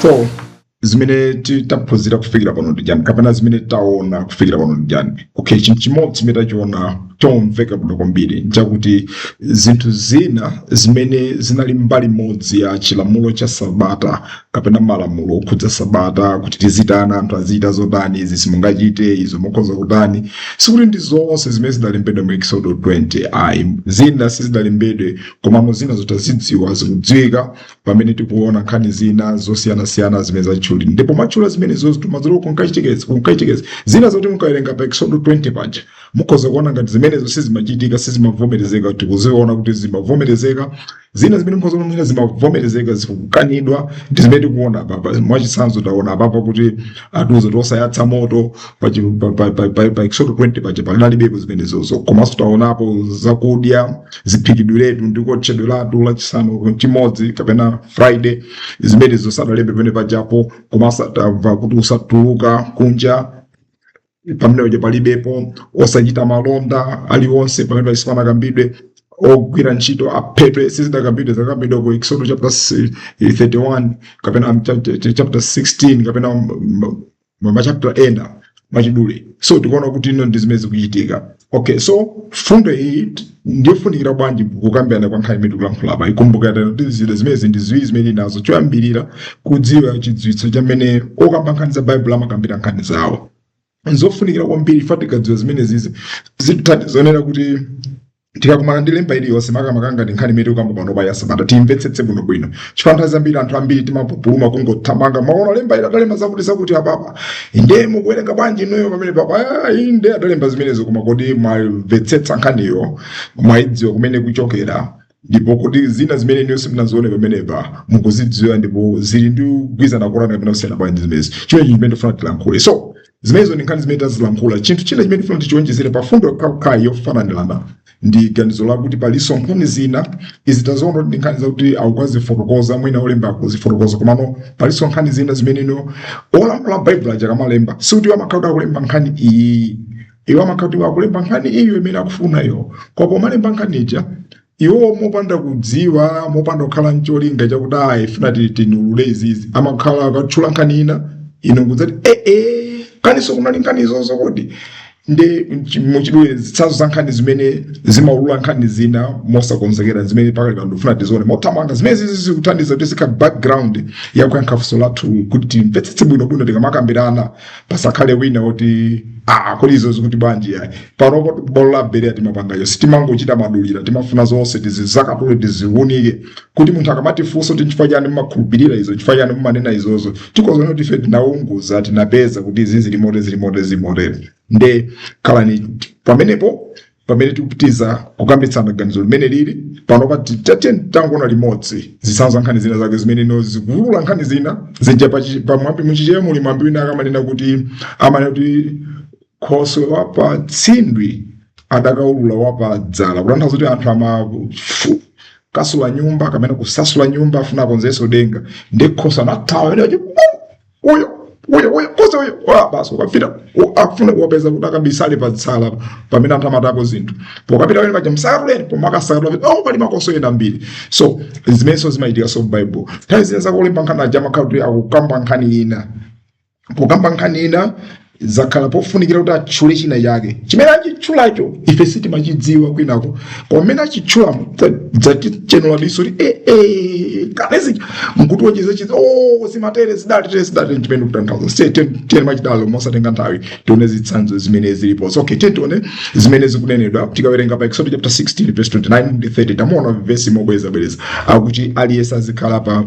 So zimene taphunzira kufikira pano ndi chani, kapena zimene taona kufikira pano ndi chani? Okay, chinthu chimodzi chimene tachiona chomveka bwino kwambiri nchakuti zinthu zina zimene zinali mbali imodzi ya chilamulo cha sabata kapena malamulo okhudza sabata, kuti tizitana, anthu azichita zotani, izi simungachite, izo mukhoza kutani, sikuti ndi zonse zimene zidalembedwa mu Exodo 20 ayi. Zina sizidalembedwe, komano zina zotazidziwa zikudziwika pamene tikuona nkhani zina zosiyanasiyana zimene zatchulidwa. Ndipo matchula zimenezo tumadzulo kunkachitikezi zina zoti mukawerenga pa Exodo 20 paja, mukhoza kuona ngati zimenezo sizimachitika, sizimavomerezeka. Tikuziona kuti zimavomerezeka. Zina zimene mukhoza kuona zimavomerezeka zikukanidwa ndi zimene tikuona apapa. Mwachitsanzo, taona apapa kuti atiuza kuti osayatsa moto pa Exodo 20 paja panalibepo zimenezozo. Komanso taonapo zakudya ziphikidwiretu ndikotchedweratu Lachisanu chimodzi kapena Friday, zimenezo sadalembe pamene pajapo. Komanso tamva kuti usatuluka kunja, pamene paja palibepo. Osachita malonda aliwonse, pamene pasipanakambidwe. Ogwira ntchito aphedwe, sizidakambidwe, zakambidwa ku Exodo chapter 31 kapena chapter 16 kapena machapter ena mwachidule. So tikuona kuti ino ndi zimene zikuchitika. Okay, so fundo iyi ndiyofunikira bwanji kukambirana kwa nkhani imene tikulankhula apa? Ikumbukira kuti zida zimenezi ndi ziwiri zimene nazo. Choyambirira, kudziwa chidziwitso chamene okamba nkhani za Baibulo amakambira nkhani zawo nzofunikira kwambiri. Ife tikadziwa zimenezizi, zitithandiza kuti tikakumana ndi lemba iliyonse, makamaka ngati nkhani imene tikukamba pano pa ya sabata, timvetsetse bwinobwino, chifukwa nthawi zambiri anthu ambiri timapupuluma kungothamanga, maona lemba ili adalemba zakuti zakuti apapa, nde mukuwerenga bwanji inuyo pamene papa? Ah, inde adalemba zimenezo, koma kodi mwamvetsetsa nkhaniyo? Mwayidziwa kumene kuchokera? Ndipo kuti zina zimene inuyo simunazione pamenepa mukuzidziwa, ndipo zili ndi kugwirizana kotani kapena kusiyana bwanji zimenezi? Chimenechi chimene ndifuna tilankhule. So zimenezo ndi nkhani zimene tazilankhula. Chinthu china chimene ndifuna tichionjezere pa fundo yokhayokhayi yofananirana ndi ganizo lakuti palinso nkhani zina. Izi taziona kuti ndi nkhani zakuti akukazifotokoza, mwina olemba akuzifotokoza, komano palinso nkhani zina zimene ino olankhula Baibulo aja kamalemba, sikuti iwo amakhala kuti akulemba nkhani iyi, iwo amakhala kuti akulemba nkhani iyo imene akufuna iyo. Koma pomalemba nkhani ija, iwo mopanda kudziwa, mopanda kukhala ncholinga chakuti ayi, funa tinulule izizi, amakhala akatchula nkhani ina, ino kudzati ee, kaniso kunali nkhani izozo kodi? Ndi muchidule zitsanzo za nkhani zimene zimaulula nkhani zina mosakonzekera zimene pakali pano ndikufuna tizione mothamanga. Zimene zizi zikuthandiza kuti zikha background yakuyankha funso lathu, kuti timvetsetse bwinobwino tikamakambirana, pasakhale wina kuti, "Ah, kodi izo zikuti bwanji?" Yayi, panopo bolo la Berea timapangayo sitimangochita madulira, timafuna zonse tizizakatule, tiziwunike, kuti munthu akamatifunsa kuti nchifukwa chani mumakhulupirira izo, nchifukwa chani mumanena izozo, tikozoona kuti ife tinaunguza, tinapeza kuti izi zili motere, zili motere, zili motere. Nde khalani pamenepo pamene tikupitiza kukambitsana ganizo limene lili pano. Tatiye tangoona limodzi zitsanzo za nkhani zina zake zimene no zikuulula nkhani zina zija. Pamwambi muchichewa muli mwambi wina akamanena kuti, amanena kuti khoswe wapa tsindwi adakaulula wapa dzala, kutanthauza kuti anthu ama kasula nyumba kapena kusasula nyumba, afuna akonzenso denga, ndi khoswe anathawa amene achi uyo uyo uyo koze uyo wa basi, ukapita akufuna kuwapeza kuti akabisale pa tsala pamene anthu amatako zinthu. Pokapita pamene paja, "Msakatuleni," pomakasakatula, "Oh, pali makoso ena ambiri." So zimenso zimachitika. So Bible nthawi zina zakulemba nkhani aja amakhala kuti akukamba nkhani ina, pokamba nkhani ina zakhala pofunikira kuti atchule china chake chimene achitchulacho ife sitimachidziwa kwinako, koma mmene achitchulamo dzatichenula diso kuti ee, kanezi mkutionjeza chizi, oh, zimatere, zidatere, zidatere, chimene kutanthauza. Tiyeni mwachidalo, mosatenga nthawi, tione zitsanzo zimene zilipo. So, okay, tiye tione zimene zikunenedwa. Tikawerenga pa Exodus chapter 16 verse 29 ndi 30, tamuona vesi mobwezabwereza akuti aliyense azikhala pa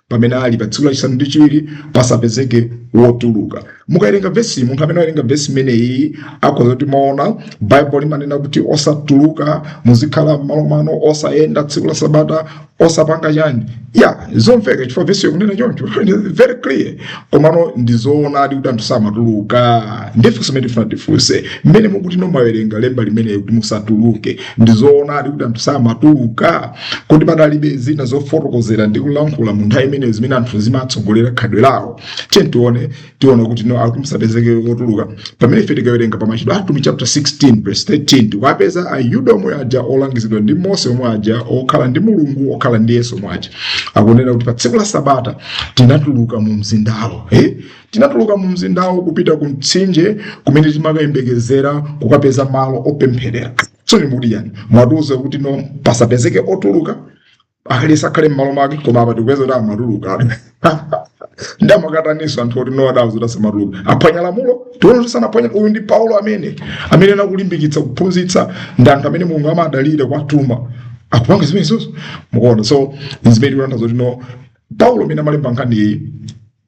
pamene ali pa tsiku lachisanu ndi chiwiri, pasapezeke wotuluka. Mukawerenga vesi, munthu amene wawerenga vesi imeneyi akhoza kuti, maona, Baibulo limanena kuti osatuluka, muzikhala m'malo mwano, osayenda tsiku la sabata, osapanga chani. Ya, zomveka chifukwa vesi yokunena choncho, very clear. Komano ndizoonadi kuti anthu samatuluka? Ndifunso imene tifuna tifunse. Mmene mukuti nomawerenga lemba limene kuti musatuluke, ndizoonadi kuti anthu samatuluka? Kuti padalibe zina zofotokozera ndi kulankhula mu nthawi imeneyo zimene anthu zimatsogolera khalidwe lawo? Tiye tione. Tiona kuti no, akuti musapezeke wotuluka, pamene ife tikawerenga pa Machitidwe Atumwi chapter 16 verse 13, tikapeza Ayuda omwe aja olangizidwa ndi Mose, omwe aja okhala ndi Mulungu, okhala amakhala ndi Yesu mwaja, akunena kuti pa tsiku la Sabata tinatuluka mu mzindawo, Tinatuluka mu mzindawo kupita ku mtsinje kumene timakayembekezera kukapeza malo opempherera. So mukuti yani? Mwatiuza kuti no, pasapezeke otuluka, aliyense akhale m'malo mwake, koma apa tikupeza kuti amatuluka. Ndi amakataniso anthu oti no, adauza kuti asamatuluka, aphwanya lamulo? Tiona kuti sanaphwanya. Uyu ndi Paulo amene anakulimbikitsa kuphunzitsa, ndi anthu amene Mulungu amadalira kwatuma, akupanga zimenezozo. Mukuona? So zimene tikutanthauza kuti no, Paulo amene amalemba nkhani iyi,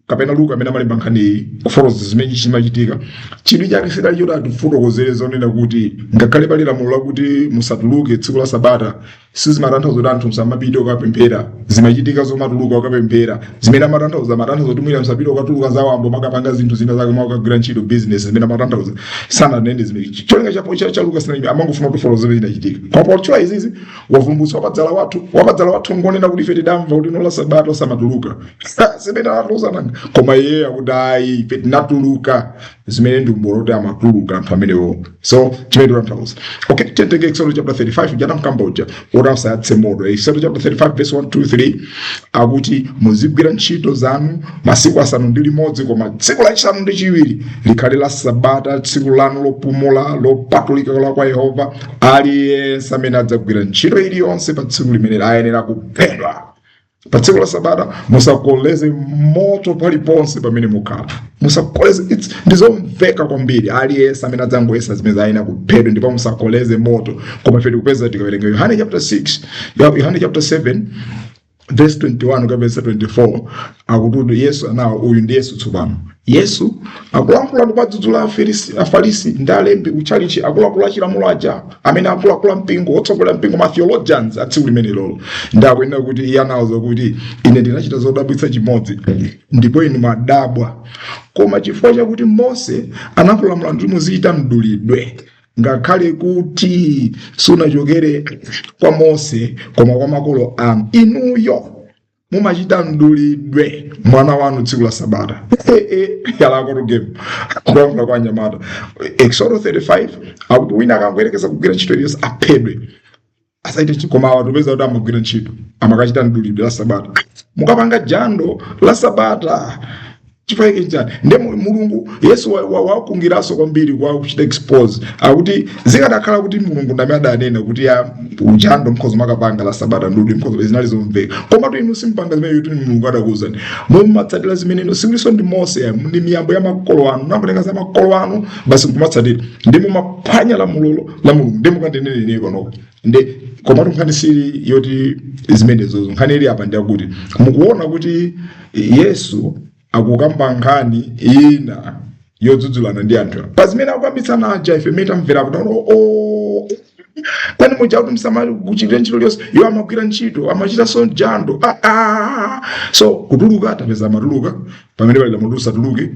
kapena Luka amene amalemba nkhani iyi, kufotokoza zimene chimachitika, chidwi chake sidali choti atifotokozere zonena kuti ngakhale pali lamulo lakuti musatuluke tsiku la Sabata, sizimatanthauza kuti anthu musamapite kukapemphera. Zimachitika zomatuluka kukapemphera. Zimene amatanthauza kuti mwina musapite kukatuluka zawambo, makapanga zinthu zina zake, makagwira ntchito, business. Zimene amatanthauza, sananene zimene cholinga chapo cha Luka sinachime, amangofuna kutifotokoza zimene zinachitika. Koma potchula izizi, wavumbutsa wapadzala wathu. Wapadzala wathu ngonena kuti ife tidamva kuti no, la Sabata osamatuluka, zimene anatiuza nanga. Koma iye akuti ayi, ife tinatuluka, zimene ndi umboni kuti amatuluka anthu amenewo. So chimene tikutanthauza, okay, titenge Exodus chapter 35 jana mkamba uja woti asayatse moto. Exodus chapter 35 verse 1 2 3 akuti muzigwira ntchito zanu masiku 6, koma tsiku lachisanu ndi chiwiri likhale la Sabata, tsiku lanu lopumula lopatulika la kwa Yehova. Aliyense amene adzagwira ntchito iliyonse pa tsiku limeneli ayenera kuphedwa. Pa tsiku la Sabata musakoleze moto paliponse pamene mukhala, musakoleze. Ndizomveka kwambiri. Aliyense amene adzangoyesa zimene ayenera kuphedwa, ndipo musakoleze moto. Koma ife tikupeza tikawerenga Yohane chapter 6, Yohane chapter 7 verse 21 kapeza 24, akuti Yesu anawo, uyu ndi Yesu tsopano. Yesu akulankhula ndi kwadzudzula Afarisi ndi alembi kutchalichi, akuluakulu achilamulo aja amene akuluakulu ampingo, otsogolera mpingo, ma theologians a tsiku limene lolo. Ndi akuyenera kuti iye anawuza kuti ine ndinachita zodabwitsa chimodzi ndipo inu mwadabwa, koma chifukwa chakuti Mose anakulamula kuti muzichita mdulidwe, ngakhale kuti sunachokere kwa Mose koma kwa makolo anu, inuyo mumachita mdulidwe mwana wanu tsiku la Sabata. Yalako to game kulankhula kwa anyamata. Exodus 35 akuti wina akangoyerekeza kugwira ntchito iliyonse aphedwe, asaite koma awa tupeza kuti amagwira ntchito, amakachita mdulidwe la Sabata. Mukapanga jando la Sabata, chifukwa chake chani? Nde Mulungu, Yesu wakungiranso kwambiri kwa kuchita expose, akuti zikadakhala kuti Mulungu ndamene adanena kuti ya ujando mkhozo makapanga la Sabata, ndudi mkhozo, zinali zomveka. Koma tu inu simpanga zimene kuti Mulungu adakuwuzani, mumatsatira zimene inu sikulinso ndi Mose ya, ndi miyambo ya makolo anu, namutenga za makolo anu basi nkumatsatira, ndi mumaphwanya lamulolo la Mulungu, ndi mukandinenene panopo. Ndi komatu nkhani sili yoti zimenezozo. Nkhani ili apa ndiyakuti mukuona kuti Yesu akukamba nkhani ina yodzudzulana ndi anthu pa zimene akukambitsana aja. Ife mmene tamvera kuti o kwani muja kuti msamali kuchitira ntchito liyonse, iwo amagwira ntchito, amachitanso jando. Ah, ah. So kutuluka tapeza amatuluka pamene pali lamulo usatuluke,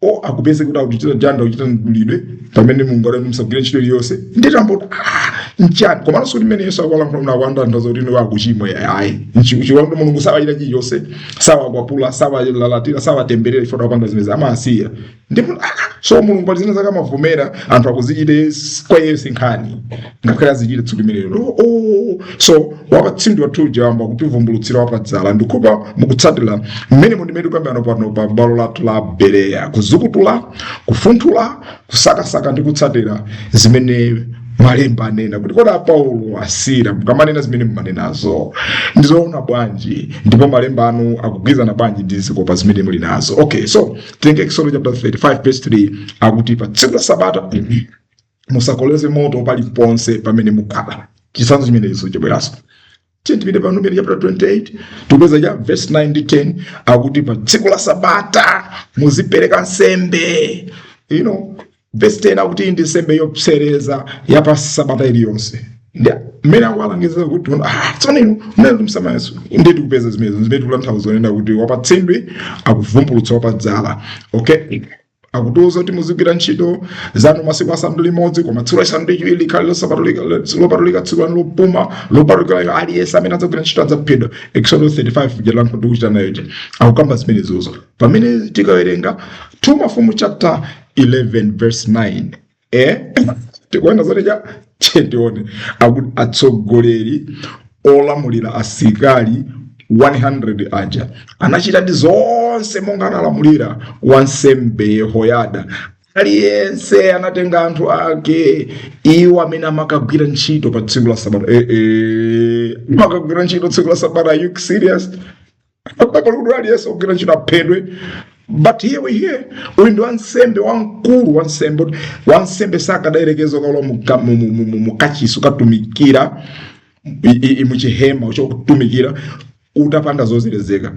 o akupeze kuti akuchita jando, akuchita mdulidwe pamene Mulungu adati musagwire ntchito iliyonse. Nditamboti ah, nchani? Komanso kuti mmene Yesu akuwalankhula mna akuandandaza kuti inu akuchimwa, ayi, nchikuti Mulungu sawachita chilichonse, sawakwapula, sawalalatira, sawatemberera ifo akupanga zimene amasiya. Ndipo ah, so Mulungu pali zina zake amavomera anthu akuzichite, kwa iye sinkhani ngakhale azichite tsiku limenelo. Oh, so wapatsindwa tuja wamba kutivumbulutsira wapadzala. Ndikupa mukutsatira mmene mundimene tikambirana pano pa bwalo lathu la Bereya, kuzukutula, kufunthula, kusakasaka ndi kutsatira zimene malemba anena, kuti kodi Paulo, Asila, mukamanena zimene mumanenazo ndizoona bwanji, ndipo malemba anu akugwirizana bwanji ndi zikopa zimene muli nazo? Okay, so tenge Exodus chapter 35 verse 3, akuti pa tsiku la Sabata musakoleze moto paliponse pamene mukhala. Chitsanzo chimenecho chibweranso. Tipite pa Numeri chapter 28, tikupeza cha verse 9 ndi 10, akuti pa tsiku la Sabata muzipereka nsembe. Verse 10 akuti iyi ndi nsembe yopsereza ya pa Sabata iliyonse. Ndi mmene akuwalangiza kuti ah, tsono inu mmene timsamayesu. Ndi tikupeza zimenezo zimene tikutanthauza zonena kuti wapatsindwi akuvumbulutsa wapadzala. Okay, akutiuza kuti muzigwira ntchito zanu masiku 6, koma tsiku lachisanu ndi chiwiri likhale lopatulika, tsiku lanu lopuma lopatulika. Aliyense amene adzagwira ntchito adzaphedwa. Exodus 35 jalanko ndikuchita nayo akukamba zimenezozo. Pamene tikawerenga 2 Mafumu chapter 11 verse 9, tikuona zoti cha tione, akuti atsogoleri Olamulira asilikali 100 aja anachitadi zonse monga analamulira wansembe Yehoyada. Aliyense anatenga anthu ake, iwo amene amakagwira ntchito pa tsiku la Sabata. Amakagwira ntchito tsiku la Sabata? Are you serious? Kuti aliyense ogwira ntchito aphedwe. But here we hear uyu ndi wansembe wamkulu, wansembe sakadayerekeza kalowa mukachisi ukatumikira muchihema chokutumikira utapanda zozerezeka.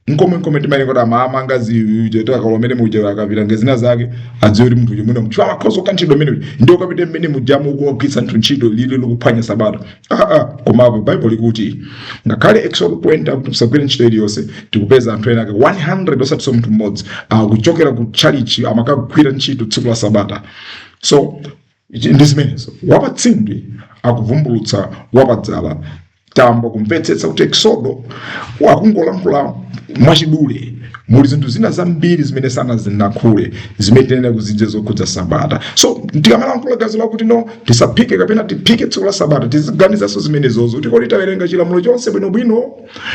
Nkomwe nkomwe timayenera kuti amamanga zitakalo mene muja akapita ngezina zake, adziwe kuti munthu uyu mwina munthu amakhoza kukanthidwa mmene uja ndi ukapita mmene mujamu ukugwiritsa nthu ntchito lili likuphwanya Sabata. Komapo Baibulo likuti ngakhale Exodus 20 akuti musagwire ntchito iliyonse, tikupeza anthu ena ake 100, osatinso munthu mmodzi, akuchokera ku tchalichi amakagwira ntchito tsiku la Sabata. So ndi zimenezo, wapatsindwi akuvumbulutsa wapadzala. Tamba kumvetsetsa kuti Exodo akungolankhula mwachidule, muli zinthu zina zambiri zimene sanazinankhule zimene tinene kuzidya zokhudza Sabata. So tikamalankhula gazo lakuti no, tisaphike kapena tiphike tsiku la Sabata, tiziganizanso zimenezozo kuti kodi tawerenga chilamulo chonse bwinobwino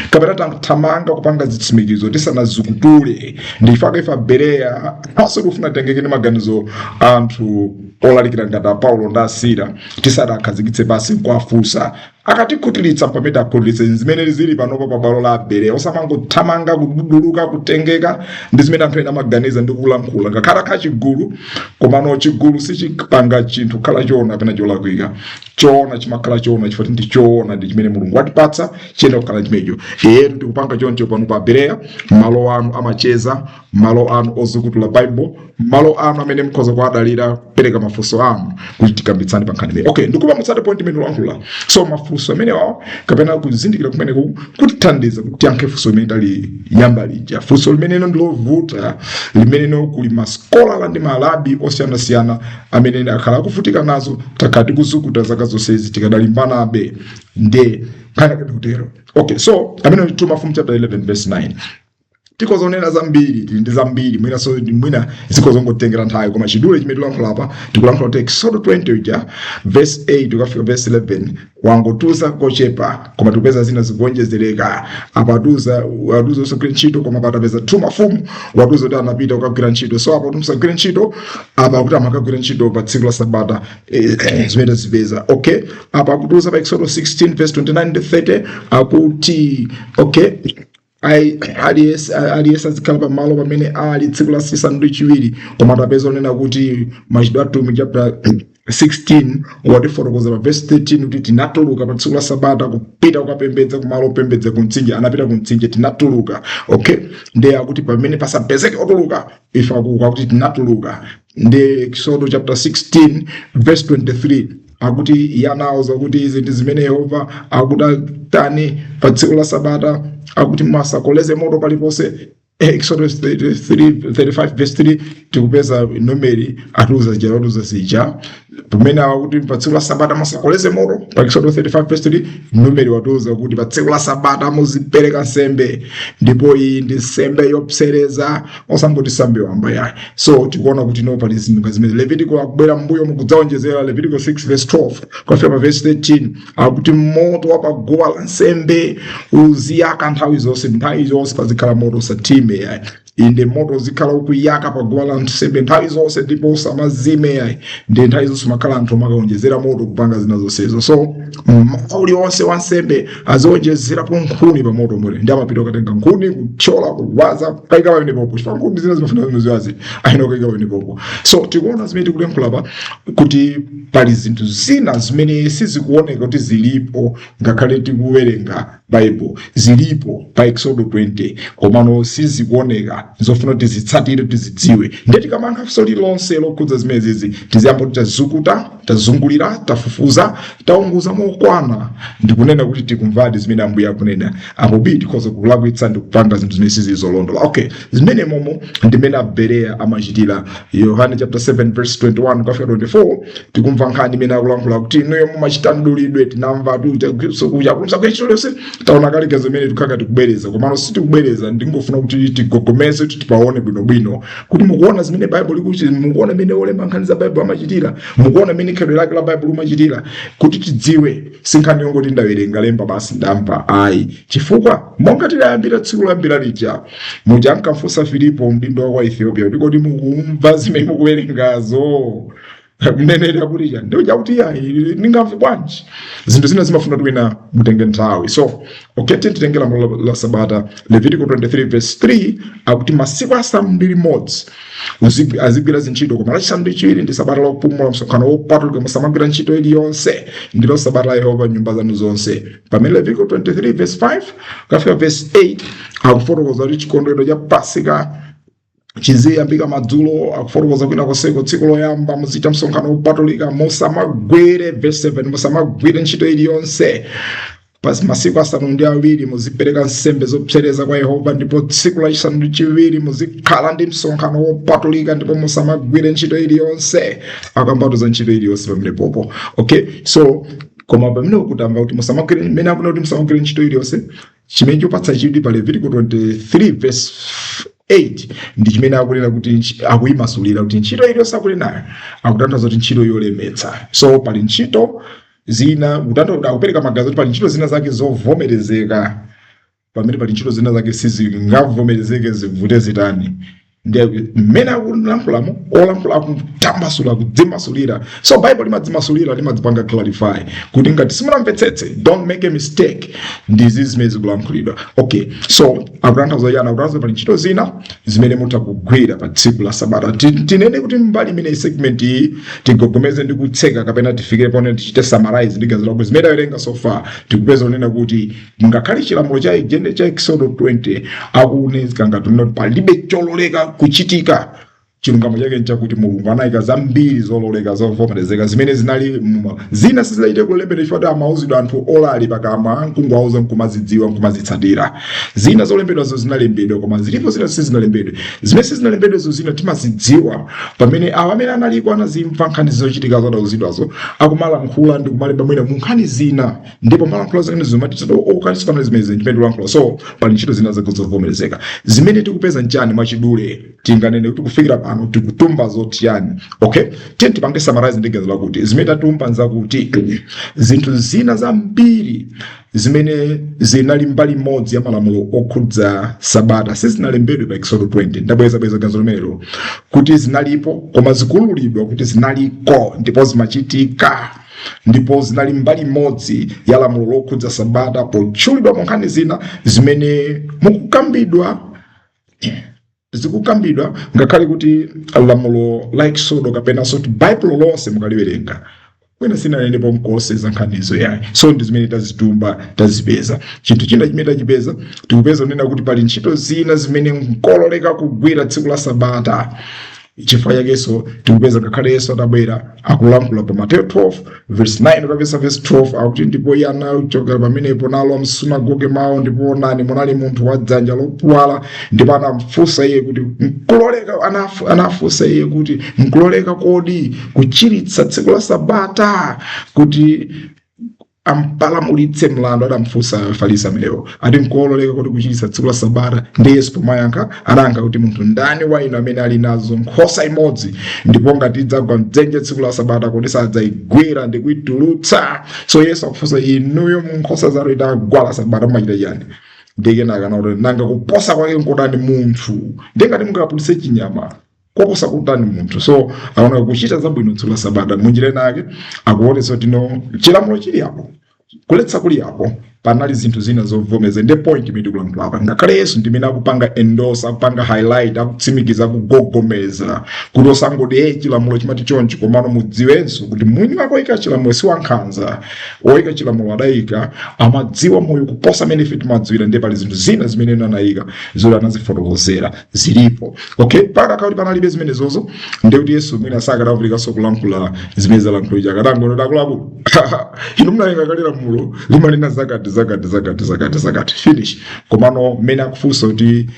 kapena tathamanga kupanga zitsimikizo tisanazikutule? Ndifaka ife Abereya aso tikufuna tengeke ndi maganizo anthu olalikira ngati a Paulo ndi Asila tisadakhazikitse pasi nkuwafunsa. Akatikhutiritsa pamene akhutiritse zimene zili panopo pa bwalo la Abereya, osamangothamanga kududuluka kutengeka ndi zimene anthu ena amaganiza ndi kulankhula, ngakhale akhala chigulu. Komano chigulu sichipanga chinthu kukhala choona kapena cholakwika. Choona chimakhala choona chifukwa ndi choona, ndi chimene Mulungu watipatsa, chiyenera kukhala chimenecho. Iyetu tikupanga choncho pano pa Bereya, malo anu amacheza, malo anu ozukutula Bible, malo anu amene mukhoza kuwadalira kupereka mafunso anu kuti tikambitsane pa nkhani imene. Okay, ndikupa mutsate point imene ulankhula. So mafunso amenewawo kapena kuzindikira kumeneku kutithandiza kuti tiyankhe funso limene taliyamba lija, funso limeneno ndilovuta, limeneno kuli maskolala ndi malabi osiyanasiyana amene akhala akuvutika nazo. Takhala tikuzukuta zaka zonsezi, tikadalimbanabe nde nkhani yake ndikutero. Okay, so amene ndi 2 Mafumu chapter 11 verse 9. Tikhoza kunena zambiri, tili ndi zambiri, mwina so mwina zikhoza kungotengera nthawi, koma chidule chimene tikulankhula apa, tikulankhula kuti Exodus 20 uja verse 8 ukafika verse 11 wangotuza kochepa, koma tikupeza zina zikuonjezereka apa. Atuza usagwire ntchito, koma patapeza 2 Mafumu watuza kuti anapita kukagwira ntchito. So apa kuti musagwire ntchito, apa kuti amakagwira ntchito pa tsiku la Sabata, zimene tazipeza. Okay, apa akutuza pa Exodus 16 verse 29 ndi 30 akuti, okay, aliyense azikhala pamalo pamene ali tsiku la chisanu ndi chiwiri. Koma tapeza onena kuti Machitidwe Atumwi chapter 16 watifotokoza pa verse 13 kuti tinatuluka pa tsiku la Sabata kupita kukapembedza kumalo opembedza ku mtsinje. Anapita ku mtsinje, tinatuluka. Okay, ndiye akuti pamene pasapezeke otuluka, ife akuka kuti tinatuluka. Ndi Exodus chapter 16 verse 23 akuti iye anawuza kuti izi ndi zimene Yehova akuti tani pa tsiku la Sabata, akuti musakoleze moto paliponse. Exodus 33, 35 verse 3 tikupeza Numeri atiuza zija, atiuza zija pamene akuti pa tsiku la Sabata musakoleze moto. Pa Exodus 35 verse 3 Numeri watiuza kuti pa tsiku la Sabata muzipereka nsembe, ndipo iyi ndi nsembe yopsereza, osangoti nsembe wamba yayi. So tikuona kuti no, pali zinthu zimene Levitico akubwera mbuyo mukudzaonjezera. Levitico 6 verse 12 kufika pa verse 13 akuti moto wa paguwa la nsembe uziyaka nthawi zonse, nthawi zonse pazikhala moto, usatime yayi. Inde, moto uzikhala ukuyaka paguwa la nsembe nthawi zonse ndipo usamazime yayi. Ndi nthawi zonse makhala anthu amakaonjezera moto kupanga zina zonsezo. So mmawa uliwonse wansembe azionjezerapo nkhuni pa moto mure, ndi amapita kukatenga nkhuni, kuthyola, kuwaza, kukayika pamenepopo, chifukwa nkhuni zina zimafuna ziwazi, ayina kukayika pamenepopo. So tikuona zimene tikulankhula pa kuti pali zinthu zina zimene sizikuoneka kuti zilipo ngakhale tikuwerenga Bible, zilipo pa Exodo 20 komano sizikuoneka, zofuna kuti tizitsatire, tizidziwe. Ndiye tikamayankha funso lililonse lokhudza zimenezi, tiziyamba kuti tazukuta, tazungulira, tafufuza, taunguza mokwana ndikunena kuti tikumvadi zimene Ambuye akunena. Apo bi tikhoza kulakwitsa ndi kupanga zinthu zimene sizizolondola. Okay, zimene momo ndimene Abereya amachitira. Yohane chapter 7 verse 21 kukafika 24 tikumva nkhani imene akulankhula kuti inuyo mumachita mdulidwe, tinamva kuja ntchito yonse. Taona kale zimene tikukhala tikubwereza, komano sitikubwereza. Ndingofuna kuti tigogomeze, kuti tipaone bwinobwino kuti mukuona zimene Baibulo likuti, mukuona mmene olemba nkhani za Baibulo amachitira, mukuona mmene khalidwe lake la Baibulo limachitira, kuti tidziwe. Si nkhani yongoti ndawerenga lemba basi, ndamva, ayi. Chifukwa monga tidayambira tsiku loyambira lija, muja ankafunsa Filipo, mdindo wa kwa Ethiopia, kuti kodi mukumva zimene mukuwerengazo? Mneneri akuti chani? Ndiyo chakuti yayi, ndingamve bwanji? Zinthu zina zimafuna kuti wina mutenge nthawi. So okay, titenge lamulo la sabata. Levitico 23 verse 3 akuti masiku 6 azigwira zintchito, koma lachisanu ndi chiwiri ndi sabata lokupumula, msonkhano wopatulika, musamagwira ntchito iliyonse, ndilo sabata la Yehova nyumba zanu zonse. Pamene Levitico 23 verse 5 kafika verse 8 akufotokoza kuti chikondwerero cha Pasika chiziyambika madzulo. Akufotokoza kwina konseko, tsiku loyamba muzichita msonkhano wopatulika, musamagwire, verse 7, musamagwire ntchito iliyonse. Pa masiku 7 muzipereka nsembe zopsereza kwa Yehova, ndipo tsiku lachisanu ndi chiwiri muzikhala ndi msonkhano wopatulika, ndipo musamagwire ntchito iliyonse. Akambatuza ntchito iliyonse pamenepopo. Okay, so koma pamene ukutamva kuti musamagwire, mmene akuna kuti musamagwire ntchito iliyonse, chimene chopatsa chidwi pa Levitico 23 verse 8 ndi chimene akunena kuti akuyimasulira kuti ntchito iliyonse akunenayo akutanthauza kuti ntchito yolemetsa. So pali ntchito zina, kutanthauza akupereka magazi kuti pali ntchito zina zake zovomerezeka, pamene pali ntchito zina zake sizingavomerezeke, zivute zitani. Ndiye mmene akulankhulamo, olankhula akutambasula, kudzimasulira. So Bible limadzimasulira, limadzipanga clarify kuti ngati simunamvetsetse, don't make a mistake, ndizi zimene zikulankhulidwa. Okay, so akutanthauza chani? Akutanthauza pali ntchito zina zimene mutha kugwira pa tsiku la sabata. Tinene kuti mbali imene segment iyi tigogomeze ndi kutseka, kapena tifikire pone tichite summarize ndi gazo lako zimene tawerenga so far, tikupeza kunena kuti ngakhale chilamulo cha Genesis, cha Exodo 20, akuoneka ngati kuti palibe chololeka kuchitika, chilungamo chake nchakuti Mulungu anayika zambiri zololeka, zovomerezeka, zimene zinali zina sizidachite kulembedwa, chifukwa amauzidwa anthu olali pakamwa, nkungowauza, nkumazidziwa, nkumazitsatira. Zina zolembedwazo zinalembedwa, koma zilipo zina sizinalembedwe. Zimene sizinalembedwezo, zina timazidziwa pamene awo amene analiko anazimva nkhani zochitika zadauzidwazo, akumalankhula ndi kumalemba mwina mu nkhani zina, ndipo malankhula zimene zimati okalisipano zimene zimene tikulankhula. So pali ntchito zina zovomerezeka. Zimene tikupeza nchani? Mwachidule tinganene kuti kufikira pano tikutumba zotiyani? Okay, tiye tipange summarize ndi gazo lakuti zimene tatumba nzakuti zinthu zina zambiri zimene zinali mbali imodzi ya malamulo okhudza sabata sizinalembedwe pa Exodo 20. Ndabwezabweza gazo limenelo kuti zinalipo, koma zikululidwa kuti zinaliko ndipo zimachitika, ndipo zinali mbali imodzi ya lamulo lokhudza sabata potchulidwa mu nkhani zina zimene mukukambidwa, zikukambidwa, ngakhale kuti lamulo la Exodo kapenanso kuti Baibulo lonse mukaliwerenga mwina sinanenepo mkose za nkhanizo yayi. So ndi zimene tazitumba, tazipeza. Chinthu china chimene tachipeza, tikupeza kunena kuti pali ntchito zina zimene nkololeka kugwira tsiku la sabata. Chifukwa chakenso tikupeza ngakhale Yesu atabwera akulankhula pa Mateyu 12 verse 9 kapesa verse 12, akuti, "Ndipo iye anachokera pamenepo nalowa msunagoge mawo, ndipo onani, munali munthu wa dzanja lopuwala. Ndipo anafunsa iye kuti nkuloleka, anafunsa iye kuti nkuloleka kodi kuchiritsa tsiku la sabata?" Kuti ampalamulitse mlandu adamfunsa Afarisi amenewo, ati nkololeka kuti kuchiritsa tsiku la sabata? Ndi Yesu pomayankha anayankha kuti, "Munthu ndani wa inu amene ali nazo nkhosa imodzi, ndipo ngati idzagwa mdzenje tsiku la sabata, kodi sadzayigwira ndi kuyitulutsa?" So Yesu akufunsa, inuyo mu nkhosa zanu itagwa la sabata mumachita chani? Ndikenaka nakuti nanga kuposa kwake nkotani munthu? Ndingati mungapulise chinyama, koposa kutani munthu? So aona kuchita zabwino tsiku la sabata munjira inake akuonetsa kuti no, chilamulo chili apo, kuletsa kuli apo, panali zinthu zina zovomeza. Ndi point imene tikulankhula apa. Ngakhale Yesu ndimene akupanga endorse, akupanga highlight, akutsimikiza, akugogomeza kuti osangoti e chilamulo chimati chonchi, komano mudziwenso kuti mwini wake oyika chilamulo si wankhanza. Oyika chilamulo adayika amadziwa moyo kuposa amene ife timadziwira. Ndiye pali zinthu zina zimene ena anayika zoti anazifotokozera, zilipo. Okay, pakakhala kuti panalibe zimenezozo, ndiye kuti Yesu mwina sakadavulikanso kulankhula zimene zalankhulija. Akadangono akuluakulu, inu munalenga kale lamulo limanena zakati, zakati, zakati, zakati, zakati, finish. Komano mmene akufunsa kuti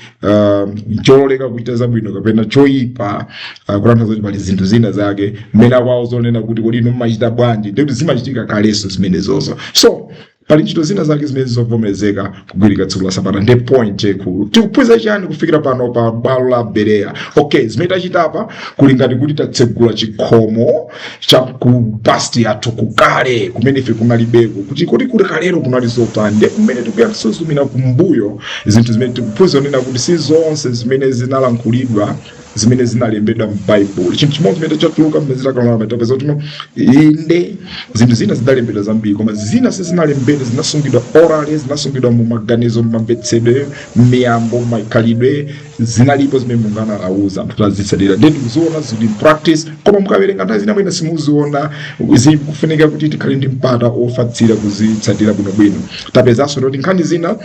chololeka kuchita zabwino kapena choyipa, kutanthauza kuti pali zinthu zina zake mmene akwawo zonena kuti kodi inu mumachita bwanji, ndiye kuti zimachitika kalenso zimenezozo. So Pali ntchito zina zake zimene zovomerezeka kugwirika tsiku la Sabata. Ndi point yaikulu. Tikuphunzira chani kufikira pano pa bwalo la Bereya? Okay, zimene tachitapa kuli ngati kuti tatsegula chikhomo cha ku past yathu, kukale kumene ife kunalibeko, kuti kalero kunali zotani. Ndiye kumene tikuyasuzumira kumbuyo zinthu zimene tikuphunzira kunena kuti si zonse zimene zinalankhulidwa zimene zinalembedwa m'Baibulo. Chinthu chimodzi chimene chatuluka mmene zitakalamba, tapeza kuti no, inde, zinthu zina zidalembedwa zambiri, koma zina sizinalembedwe, zinasungidwa orally, zinasungidwa mu maganizo, mumamvetsedwe, miyambo, makhalidwe. Zinalipo zimene Mulungu analauza anthu tazitsatira, ndiye tikuziona zili practice, koma mukawerenga nthawi zina mwina simuziona. Zikufunika kuti tikhale ndi mpata ofatsira kuzitsatira bwinobwino. Tapezanso kuti nkhani zina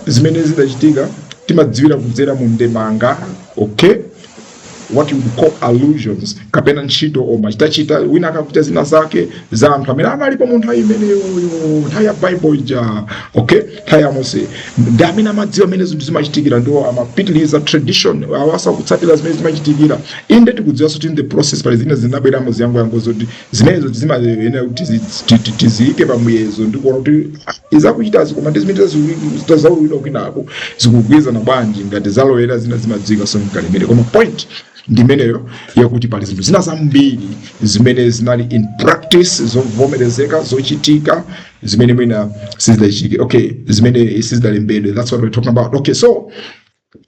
zimene zidachitika timadziwira kudzera mu ndemanga, okay, what you would call allusions, kapena ntchito omachitachita wina akakuta zina zake za anthu amene analipo mu nthawi imeneyoyo, nthawi ya Bible ija, okay, nthawi ya Mose, ndi amene amadziwa amene zinthu zimachitikira, ndiwo amapitiliza tradition, awasa kutsatira zimene zimachitikira. Inde, tikudziwanso kuti in the process pali zina zinabweramo ziyangoyango zoti zimenezo zimayenera kuti tiziyike pamuyezo ndikuona kuti izakuchitazi koma ndi zimene zaululidwa kwinako zikugwirizana bwanji, ngati zalowera zina zimadziwika so mkalimene. Koma point ndimeneyo yakuti pali zinthu zina zambiri zimene zinali in practice, zovomerezeka, zochitika, zimene mwina sizidachitike, okay, zimene sizidalembedwe. That's what we're talking about. Okay, so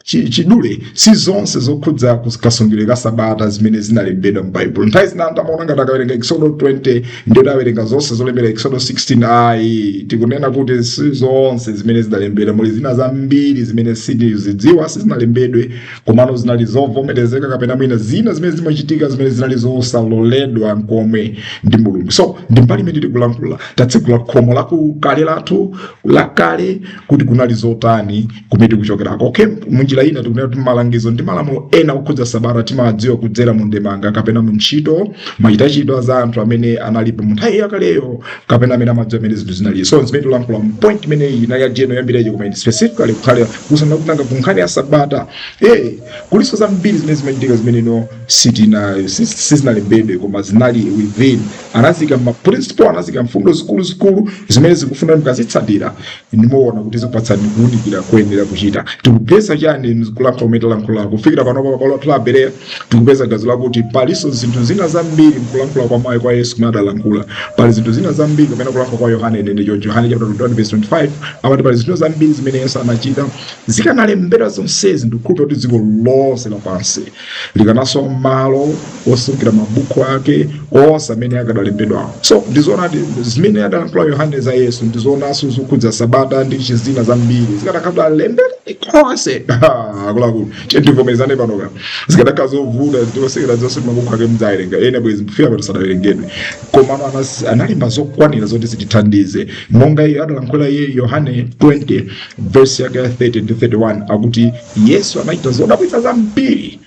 chidule, si zonse zokhudza kasungidwe ka Sabata zimene zinalembedwa m'Baibulo. Nthawi zina anthu amaona ngati akawerenga Exodo 20 ndiyo awerenga zonse zolembera Exodo 16. Ayi, tikunena kuti si zonse zimene zidalembedwa. Muli zina zambiri zimene sitizidziwa, sizinalembedwe, komano zinali zovomerezeka, kapena mwina zina zimene zimachitika zimene zinali zosaloledwa nkomwe ndi Mulungu. So ndi mbali imene tikulankhula, tatsegula khomo lakukale lathu lakale kuti kunali zotani kumene tikuchokerako. Okay, munjira ina tikunena kuti malangizo ndi malamulo ena okhudza Sabata timadziwa kudzera mu ndemanga kapena mu ntchito, machitachito za anthu amene analipo mu nthawi yakaleyo kapena amene amadziwa amene zinthu zinali. So zimene tikulankhula mu point imeneyi inali ya general yambiriyo, koma specifically kukhale kusana kunanga ku nkhani ya Sabata, kuliso zambiri zimene zimachitika zimene no sitina sizinalembedwe, koma zinali within, anazika ma principle, anazika mfundo zikuluzikulu zimene zikufuna mukazitsatira ndimuona kuti zikupatsani kuwunikira kuyenera kuchita. Tikupeza chani mkulankhula kumene talankhula kufikira panopa pabwalo la Bereya? Tikupeza gazo lakuti palinso zinthu zina zambiri mkulankhula kwa mayi kwa Yesu kumene adalankhula. Pali zinthu zina zambiri kapena kulankhula kwa Yohane nene choncho, Yohane chapter 21 verse 25 amati pali zinthu zambiri zimene Yesu anachita, zikanalembedwa zonsezi ndikukhulupirira kuti dziko lonse lapansi likanasowa malo osungira mabuku ake onse amene akadalembedwawo. So ndizoona zimene adalankhula Yohane za Yesu, ndizoonanso zokhudza Sabata ndi chizina zambiri, zikanakhala alembedwa konse, akuluakulu, tivomerezane panoka, zikanakhala zovuta zitikosekera zonse mabuku ake mudzawerenga ena bwezi kufika pano sadawerengedwe. Komano analemba zokwanira zoti zitithandize, monga iye adalankhula iye Yohane 20 verse yake ya 30 ndi 31, akuti Yesu anachita zodabwitsa zambiri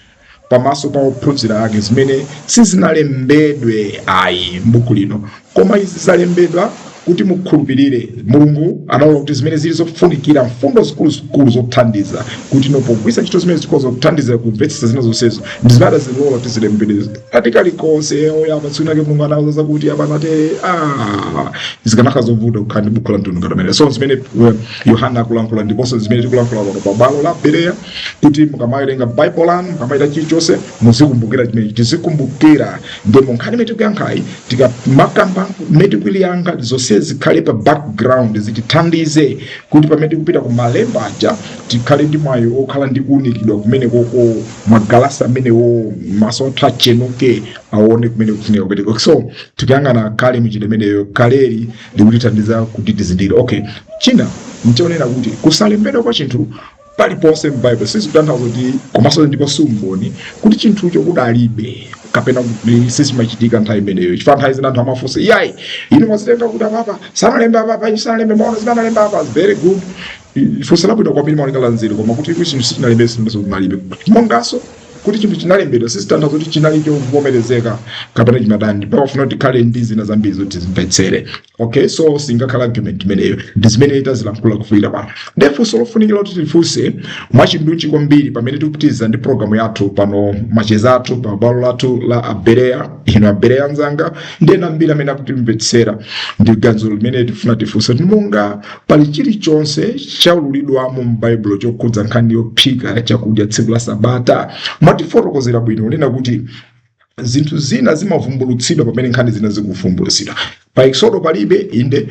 pamaso pa ophunzira ake zimene sizinalembedwe ayi m'buku lino, koma izi zalembedwa kuti mukhulupirire. Mulungu analola kuti zimene zili zofunikira, mfundo zikuluzikulu zothandiza kuti no pogwiritsa ntchito zimene zikhoza kuthandiza kumvetsetsa zina zonsezo, ndi zimene adazilola kuti zilembedwe. Ati kalikonse oyamba tsiku lake Mulungu anauza kuti apanate, zikanakhala zovuta kukhala ndi buku la mtundu ngati amene. So zimene Yohana akulankhula ndiponso zimene tikulankhula pano pa bwalo la Bereya, kuti mukamawerenga Bible lanu, mukamayita chilichonse, muzikumbukira chimene tizikumbukira. Ndimo nkhani imene tikuyankhayi, tikamakamba mmene tikuliyankha, zonse zikhale pa background, zitithandize kuti pamene tikupita ku malemba aja tikhale ndi mwayi okhala ndi kuwunikidwa kumene koko, magalasi amenewo, maso athu achenuke, aone kumene kufunika kupita. So tikuyang'ana kale muchita imeneyo, kaleri likutithandiza kuti tizindikire. Okay, china nchonena kuti kusalembedwa kwa chinthu paliponse m'Bible sizikutanthauza kuti, komanso ndipo siumboni kuti chinthucho kudalibe kapena kuti sichimachitika nthawi imeneyo. Chifukwa nthawi zina anthu amafunsa, "Iyayi, inu mwazitenga kuti apapa sanalembe, apapa inu sanalembe, maona zimene analemba apa?" Very good, funso labwino kwambiri, maoneka la nzeru, koma kuti chinthu sichinalembe sindiso kunalibe. Monganso Kuti chinthu chinalembedwa sizitanthauza kuti chinali chovomerezeka kapena chimatani. Pakafuna kuti tikhale ndi zina zambiri zoti tizimvetsere. Okay, so singakhala argument imeneyo. Ndi zimene tazilankhula kufikira pano. Ndiye funso lofunikira kuti tifunse mwachindunji kwambiri pamene tikupitiriza ndi programu yathu pano, macheza athu pa bwalo lathu la Abereya, ino Abereya anzanga ndi ena ambiri amene akutimvetsera, ndi ganizo limene tifuna tifunse kuti monga pali chilichonse chaululidwamo m'Baibulo chokhudza nkhani yophika chakudya tsiku la Sabata? Mwatifotokozera bwino kunena kuti zinthu zina zimavumbulutsidwa pamene nkhani zina zikuvumbulutsidwa. Pa Exodo palibe, inde,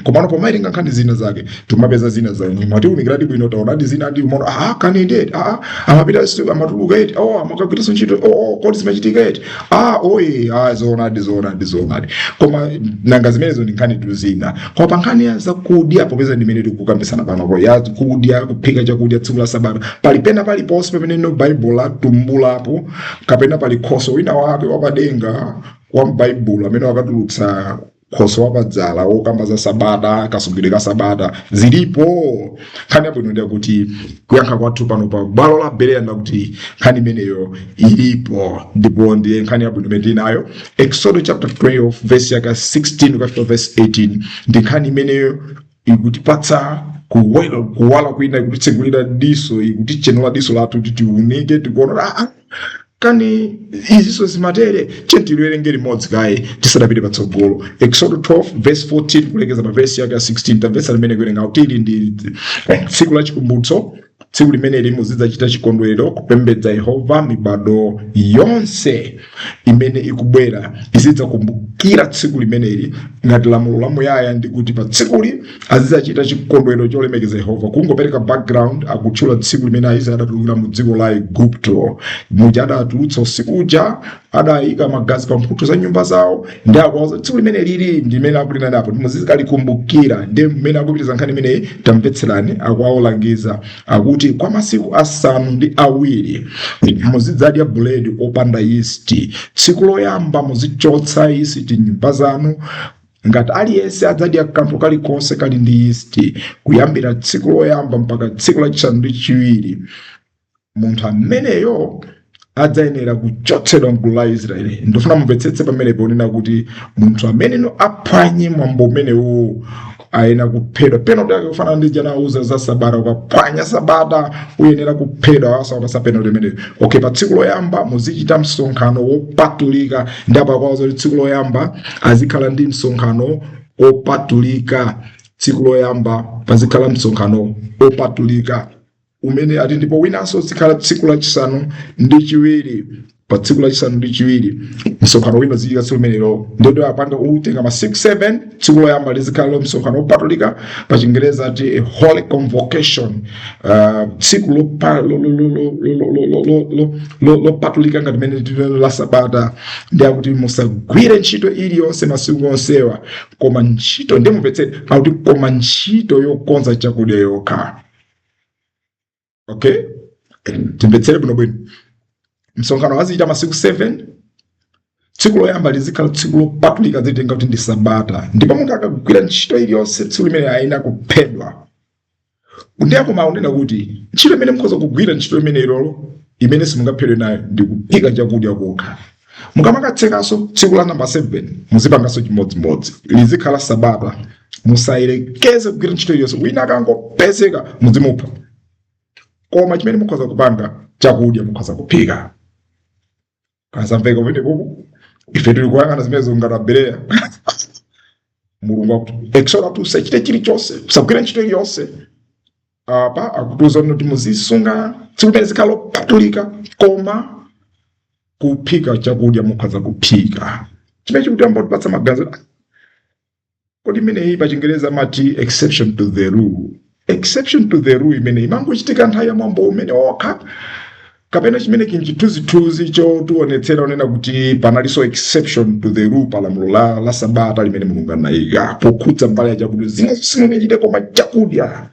komano pomawerenga nkhani zina zake timapeza zina za mwatiunikiradi bwino, taonadi zina ndi umono. Ah, kani ndeti, ah, amapita amatuluka eti, oh, amakagwiritsa ntchito, oh, kodi zimachitika eti? Ah, oye, ah, zoonadi, zoonadi, zoonadi. Koma nanga zimenezo ndi nkhani tu zina. Koma pa nkhani ya zakudya, popeza ndimene tikukambisana panopo, ya kudya, kuphika chakudya tsiku la Sabata, pali pena paliponse pamene no Baibulo latumbulapo kapena pali khoso wina wake wapadenga wa m'Baibulo amene wakatulutsa khoso wapadzala wokamba za Sabata, kasungidwe ka Sabata? Zilipo? Nkhani yabwino ndi yakuti kuyankha kwathu pano pa bwalo la Bereya ndakuti nkhani imeneyo ilipo, ndipo ndiye nkhani yabwino imene tili nayo, Exodo chapter 12 verse yaka 16 kukafika verse 18. Ndi nkhani imeneyo ikutipatsa kuwala kwina, ikutitsegulira diso, ikutichenula diso lathu kuti tiunike, tikuona, ah, kani izinso zimatere. Tiye tiliwerenge limodzi kaye tisadapite patsogolo. Exodo 12 verse 14 kulekeza pa verse yake ya 16. Tamvetsa limene kuwerenga kuti ili ndi tsiku la chikumbutso. Tsiku limeneli muzidzachita chikondwerero kupembedza Yehova. Mibado yonse imene ikubwera izidzakumbukira tsiku limeneli ngati lamulo lamuyaya, ndi kuti pa tsikuli azidzachita chikondwerero cholemekeza Yehova. Kungopereka background, akutchula tsiku limene Aisraeli adatulukira mu dziko la Igupto. Muja adatulutsa usiku uja, adayika magazi pa mphuthu za nyumba zawo, ndi akuwauza tsiku limene lili ndi limene akunena napo muzizkalikumbukira. Ndi mmene akupitiriza nkhani imeneyi, tamvetserani, akuwalangiza akuti kwa masiku 7 muzidzadya buledi opanda yisti. Tsiku loyamba muzichotsa yisiti nyumba zanu. Ngati aliyense adzadya kanthu kalikonse kali ndi yisti kuyambira tsiku loyamba mpaka tsiku lachisanu ndi chiwiri, munthu ameneyo adzayenera kuchotsedwa mgulu la Israeli. Ndifuna mumvetsetse pamenepo kunena kuti munthu ameneno aphwanye mwambo umenewo ayenera kuphedwa. Penalty yake kufanana ndi janauza za Sabata, ukaphwanya Sabata uyenera kuphedwa, asawapasa penalty imeneyo. Okay, pa tsiku loyamba muzichita msonkhano wopatulika. Ndi apa kwawo kuti tsiku loyamba azikhala ndi msonkhano wopatulika. Tsiku loyamba pazikhala msonkhano wopatulika umene ati, ndipo winanso zikhala tsiku lachisanu ndi chiwiri. Pa tsiku lachisanu ndi chiwiri msonkhano wina uzichitika tsiku limenelo. Ndiyoti apanga utenga masiku 7. Tsiku loyamba lizikhala msonkhano wopatulika, pa Chingereza ati a holy convocation, tsiku lopatulika ngati limene tililo la Sabata. Ndi akuti musagwire ntchito iliyonse masiku onsewa, koma ntchito, ndi mumvetsere, akuti koma ntchito yokonza chakudya yokha. Okay, timvetsere bwinobwino. Msonkhano azichita masiku 7. Tsiku loyamba lizikhala tsiku lopatulika, zitenga kuti ndi Sabata, ndipo munthu akagwira ntchito iliyonse tsiku limene ayenera kuphedwa. Ndiye koma akunena kuti ntchito imene mukhoza kugwira, ntchito imene ilolo imene simungaphedwe nayo, ndi kuphika chakudya kokha. Mukamakatsekanso tsiku la namba 7 muzipanganso chimodzimodzi, lizikhala Sabata, musayerekeze kugwira ntchito iliyonse. Wina akangopezeka muzimupha. Koma chimene mukhoza kupanga, chakudya mukhoza kuphika. Kazamveka pamenepopo? Ife tili kuyang'ana zimenezo ngati Abereya. Mulungu akuti, Exodo akuti usachite chilichonse, usagwire ntchito iliyonse. Apa akutiuza kuti muzisunga tsiku limene zikhala lopatulika, koma kuphika chakudya mukhoza kuphika. Chimene chikutiyamba kutipatsa maganizo, kodi imeneyi pa Chingereza amati exception to the rule? Exception to the rule imene imangochitika nthawi ya mwambo umene okha, kapena chimene kinchithunzithunzi chotionetsera unena kuti panalinso exception to the rule pa lamulo la Sabata limene Mulungu anayika pokhudza mbali ya chakudya? Zina simungachite koma chakudya.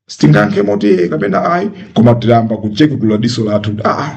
Sitingayankhe moti kapena ayi, koma tilamba kuchekutula diso lathu, ah,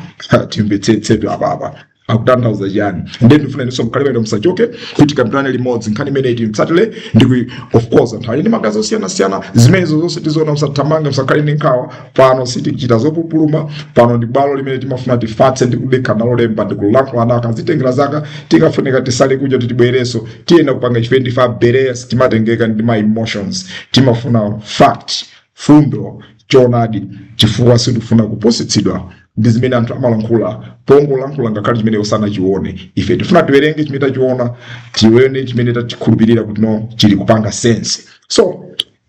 timvetsetsetu apapa. Akutanthauza chani? Ndiye ndifuna inunso mukhale pano, musachoke, kuti tikambirane limodzi nkhani imeneyi, timtsatire ndi of course anthu ali ndi magazi osiyanasiyana. Zimenezo zonse tizoona. Musathamange, musakhale ndi nkhawa. Pano sitichita zopupuluma. Pano ndi bwalo limene timafuna tifatse ndi kudekha nalo lemba ndi kulankhula nawo. Akazitengera zaka, tikafunika tisale kudya kuti tibwereso, tiyenda kupanga ife ndife Abereya. Timatengeka ndi ma emotions, timafuna fact, fundo, choonadi, chifukwa sitifuna kupusitsidwa ndi zimene anthu amalankhula pongolankhula, ngakhale chimene osanachione. Ife tifuna tiwerenge chimene tachiona, tione chimene tachikhulupirira kuti no, chili kupanga sense. So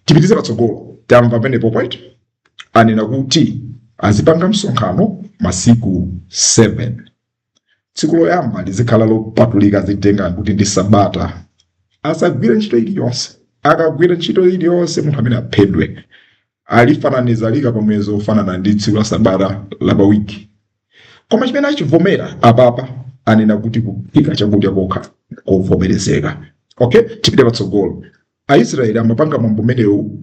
tipitize patsogolo. Tamva pamenepo point anena kuti azipanga msonkhano masiku 7. Tsiku loyamba lizikhala lopatulika, azitenga kuti ndi sabata, asagwire ntchito iliyonse. Akagwira ntchito iliyonse, munthu amene aphedwe. Alifananiza lika pamwezi ofanana ndi tsiku la sabata la pa wiki. Koma chimene achivomera apapa, anena kuti kuphika chakudya kokha kovomerezeka. Okay, tipite patsogolo. Aisraeli amapanga mwambo umenewu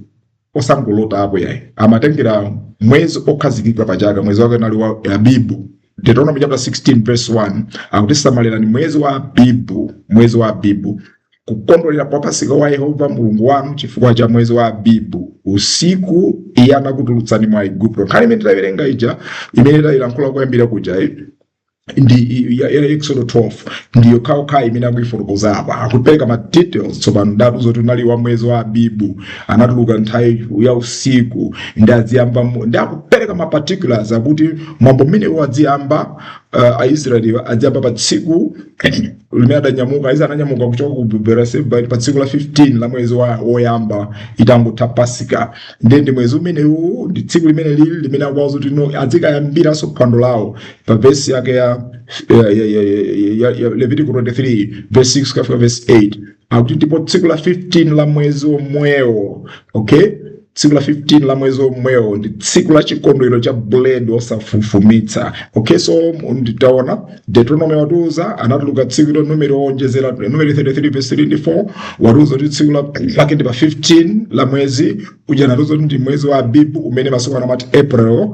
osangolota apo yayi, amatengera mwezi okhazikika pachaka. Mwezi wake unali wa Abibu. Deuteronomy chapter 16 verse 1 akuti, "Samalirani mwezi wa Abibu, mwezi wa Abibu, kukondwerera kwa pasika wa Yehova Mulungu wanu, chifukwa cha mwezi wa Abibu usiku iye anakutulutsani mwa Igupto." Nkhani imene tayiwerenga ija, imene tayilankhula kuyambira kuja, ndi ya Exodo 12, ndiyo khawokhayi imene akuifotokoza apa. Akupereka ma details tsopano datu zoti unali wa mwezi wa Abibu, anatuluka nthawi ya usiku, ndi aziyamba ndi akupereka ma particulars akuti mwambo mmene wadziyamba, Aisraeli adziyamba pa tsiku limene adanyamuka. Aisraeli ananyamuka kuchoka ku Beerseba pa tsiku la 15 la mwezi wa woyamba itangotha Pasika. Ndiye ndi mwezi umenewu, ndi tsiku limene lili limene akuwauza kuti no, azikayambiranso phwando lawo. Pa vesi yake ya Leviticus 23 verse 6 kafika verse 8 akuti, ndipo tsiku la 15 la mwezi omwewo, okay, tsiku la 15 la mwezi omwewo ndi tsiku la chikondwerero cha buledi osafufumitsa. Okay, so nditaona Deuteronomy watiuza anatuluka tsiku ilo. Numeri wonjezera, Numeri 33 verse 3 ndi 4, watiuza kuti tsiku lake ndi pa 15 la mwezi uja. Anatiuza kuti ndi mwezi wa Abibu, umene masiku ano amati April,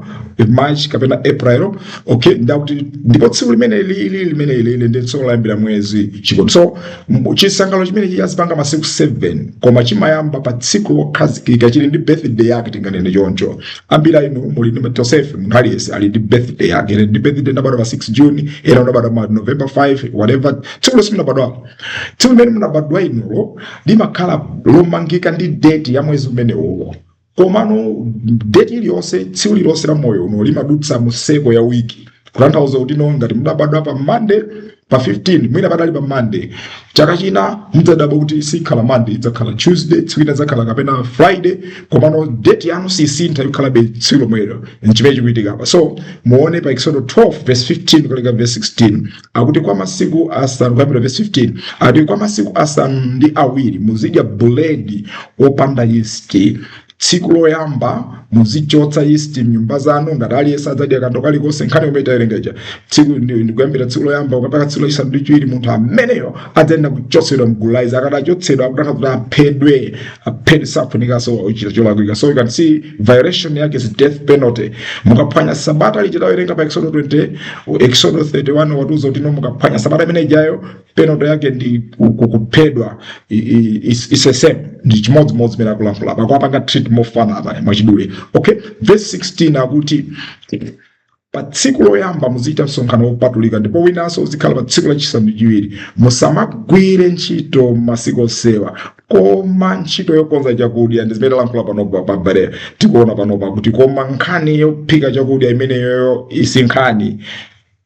March kapena April. Okay, ndakuti ndipo tsiku limene lili limene lili ndi tsiku loyambira mwezi chikondi. So chisangalalo chimene chiyazipanga masiku 7, koma chimayamba pa tsiku lokhazikika, chili ndi birthday yake, tinganene choncho. Ambiri inu muli ndi Joseph, munthu aliyense ali ndi birthday yake. Ine ndi birthday, ndabadwa pa 6 June, ena unabadwa pa November 5, whatever tsiku lonse munabadwa. Tsiku limene munabadwa inulo limakhala lomangika ndi date ya mwezi umenewo. Komano date iliyonse, tsiku lililonse la moyo uno limadutsa mu cycle ya wiki, kutanthauza kuti no, ngati mudabadwa pa Monday pa 15, mwina padali pa Monday, chaka china mudzadabwa kuti sikhala Monday, idzakhala Tuesday, tsiku ina idzakhala kapena Friday, komano date yanu sisintha, ikhalabe tsiku lomwelo. Nchimene chikuitika apa. So muone pa Exodo 12 verse 15 kuleka verse 16, akuti kwa masiku asanu, kuyambira verse 15, akuti kwa masiku 7 muzidya buledi wopanda yeast. Tsiku loyamba muzichotsa yeast mnyumba zanu. Ngati aliyense adzadya kanthu kalikonse, nkhani yomwe tawerenga ija, tsiku ndikuyambira tsiku loyamba ukapaka tsiku lachisanu ndi chiwiri, munthu ameneyo adzayenda kuchotsedwa mgulu la Israeli. Akati achotsedwa, akutanthauza kuti aphedwe, aphedwe, safunikanso kuchita cholakwika. So you can see violation yake is death penalty. Mukaphwanya sabata lija tawerenga pa Exodo 20, Exodo 31 watiuza kuti no, mukaphwanya sabata imene ijayo, penalty yake ndi kuphedwa. It's the same, ndi chimodzimodzi imene akulankhula apa, akuapanga treat mofanana mwachidule. Okay, verse 16 akuti pa tsiku loyamba muzichita msonkhano wopatulika, ndipo winanso uzikhala pa tsiku lachisanu ndi chiwiri. Musamagwire ntchito masiku onsewa, koma ntchito yokonza chakudya, ndi zimene talankhula panopa pa Bereya, tikuona panopa kuti koma nkhani yophika chakudya imeneyoyo isi nkhani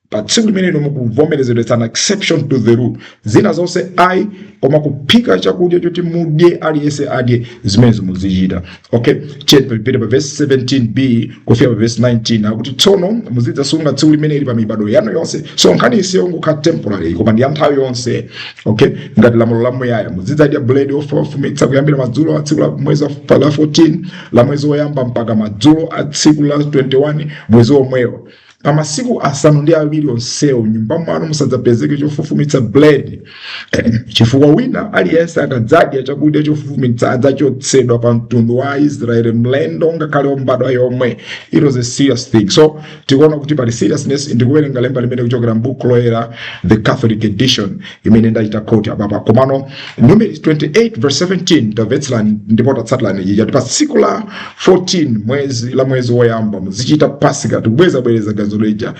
pa tsiku limene mukuvomerezedwa. It's an exception to the rule. Zina zonse ayi, koma kuphika chakudya choti mudye, aliyense adye, zimenezo muzichita. Okay, chepita pa verse 17b kufika pa verse 19, akuti tsono muzidzasunga tsiku limeneli pa mibado yanu yonse. So nkhani isi yongokhala temporary, koma ndi ya nthawi yonse, okay, ngati lamulo lamuyaya. Muzidzadya buledi ofufumitsa kuyambira madzulo a tsiku la mwezi la 14 la mwezi woyamba mpaka madzulo a tsiku la 21 mwezi womwewo. Pa masiku 7 onsewo nyumba mwanu musadzapezeke chofufumitsa buledi, chifukwa wina aliyense akadzadya chakudya chofufumitsa adzachotsedwa pa mtundu wa Israeli, mlendo ngakhale ombadwa yomwe. It was a serious thing. So tikuona kuti pali seriousness. Ndikuwerenga lemba limene kuchokera m'buku loyera, the Catholic Edition, imene ndachita quote apapa. Komano Numeri 28 verse 17, tamvetserani ndipo tatsatirani ija: pa tsiku la 14 mwezi la mwezi woyamba muzichita Pasika. Tikubwezabwereza ganizo lija,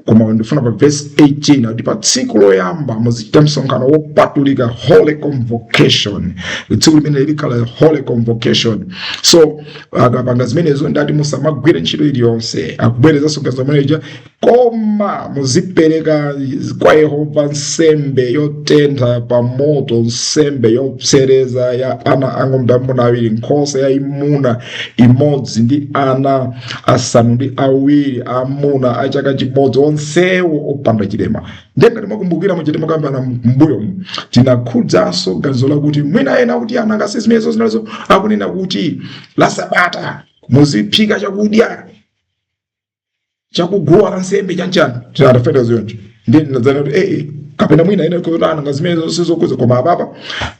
koma ndifuna pa verse 18 kuti pa tsiku loyamba muzichita msonkhano wopatulika, holy convocation. Tsiku limene likhala holy convocation. So akapanga zimenezo, ndati musamagwire ntchito iliyonse. Akubwerezanso ganizo limeneja, koma muzipereka kwa Yehova nsembe yotentha pa moto, nsembe yopsereza ya ana ang'ombe amuna awiri, nkhosa yayimuna imodzi ndi ana 7 amuna a chaka chimodzi, onsewo opanda chilema. Ndiye ngati mwakumbukira, muchite makambana mbuyo, tinakhudzanso ganizo lakuti mwina ena kuti ana ngasi zimenezo zinazo akunena kuti la Sabata muziphika chakudya chakuguwa la nsembe chanchani. Tinatafeta ziyonjo, ndiye ndinadzana kuti kapena mwina ina kuti ana ngazimene sizokhuza, koma apapa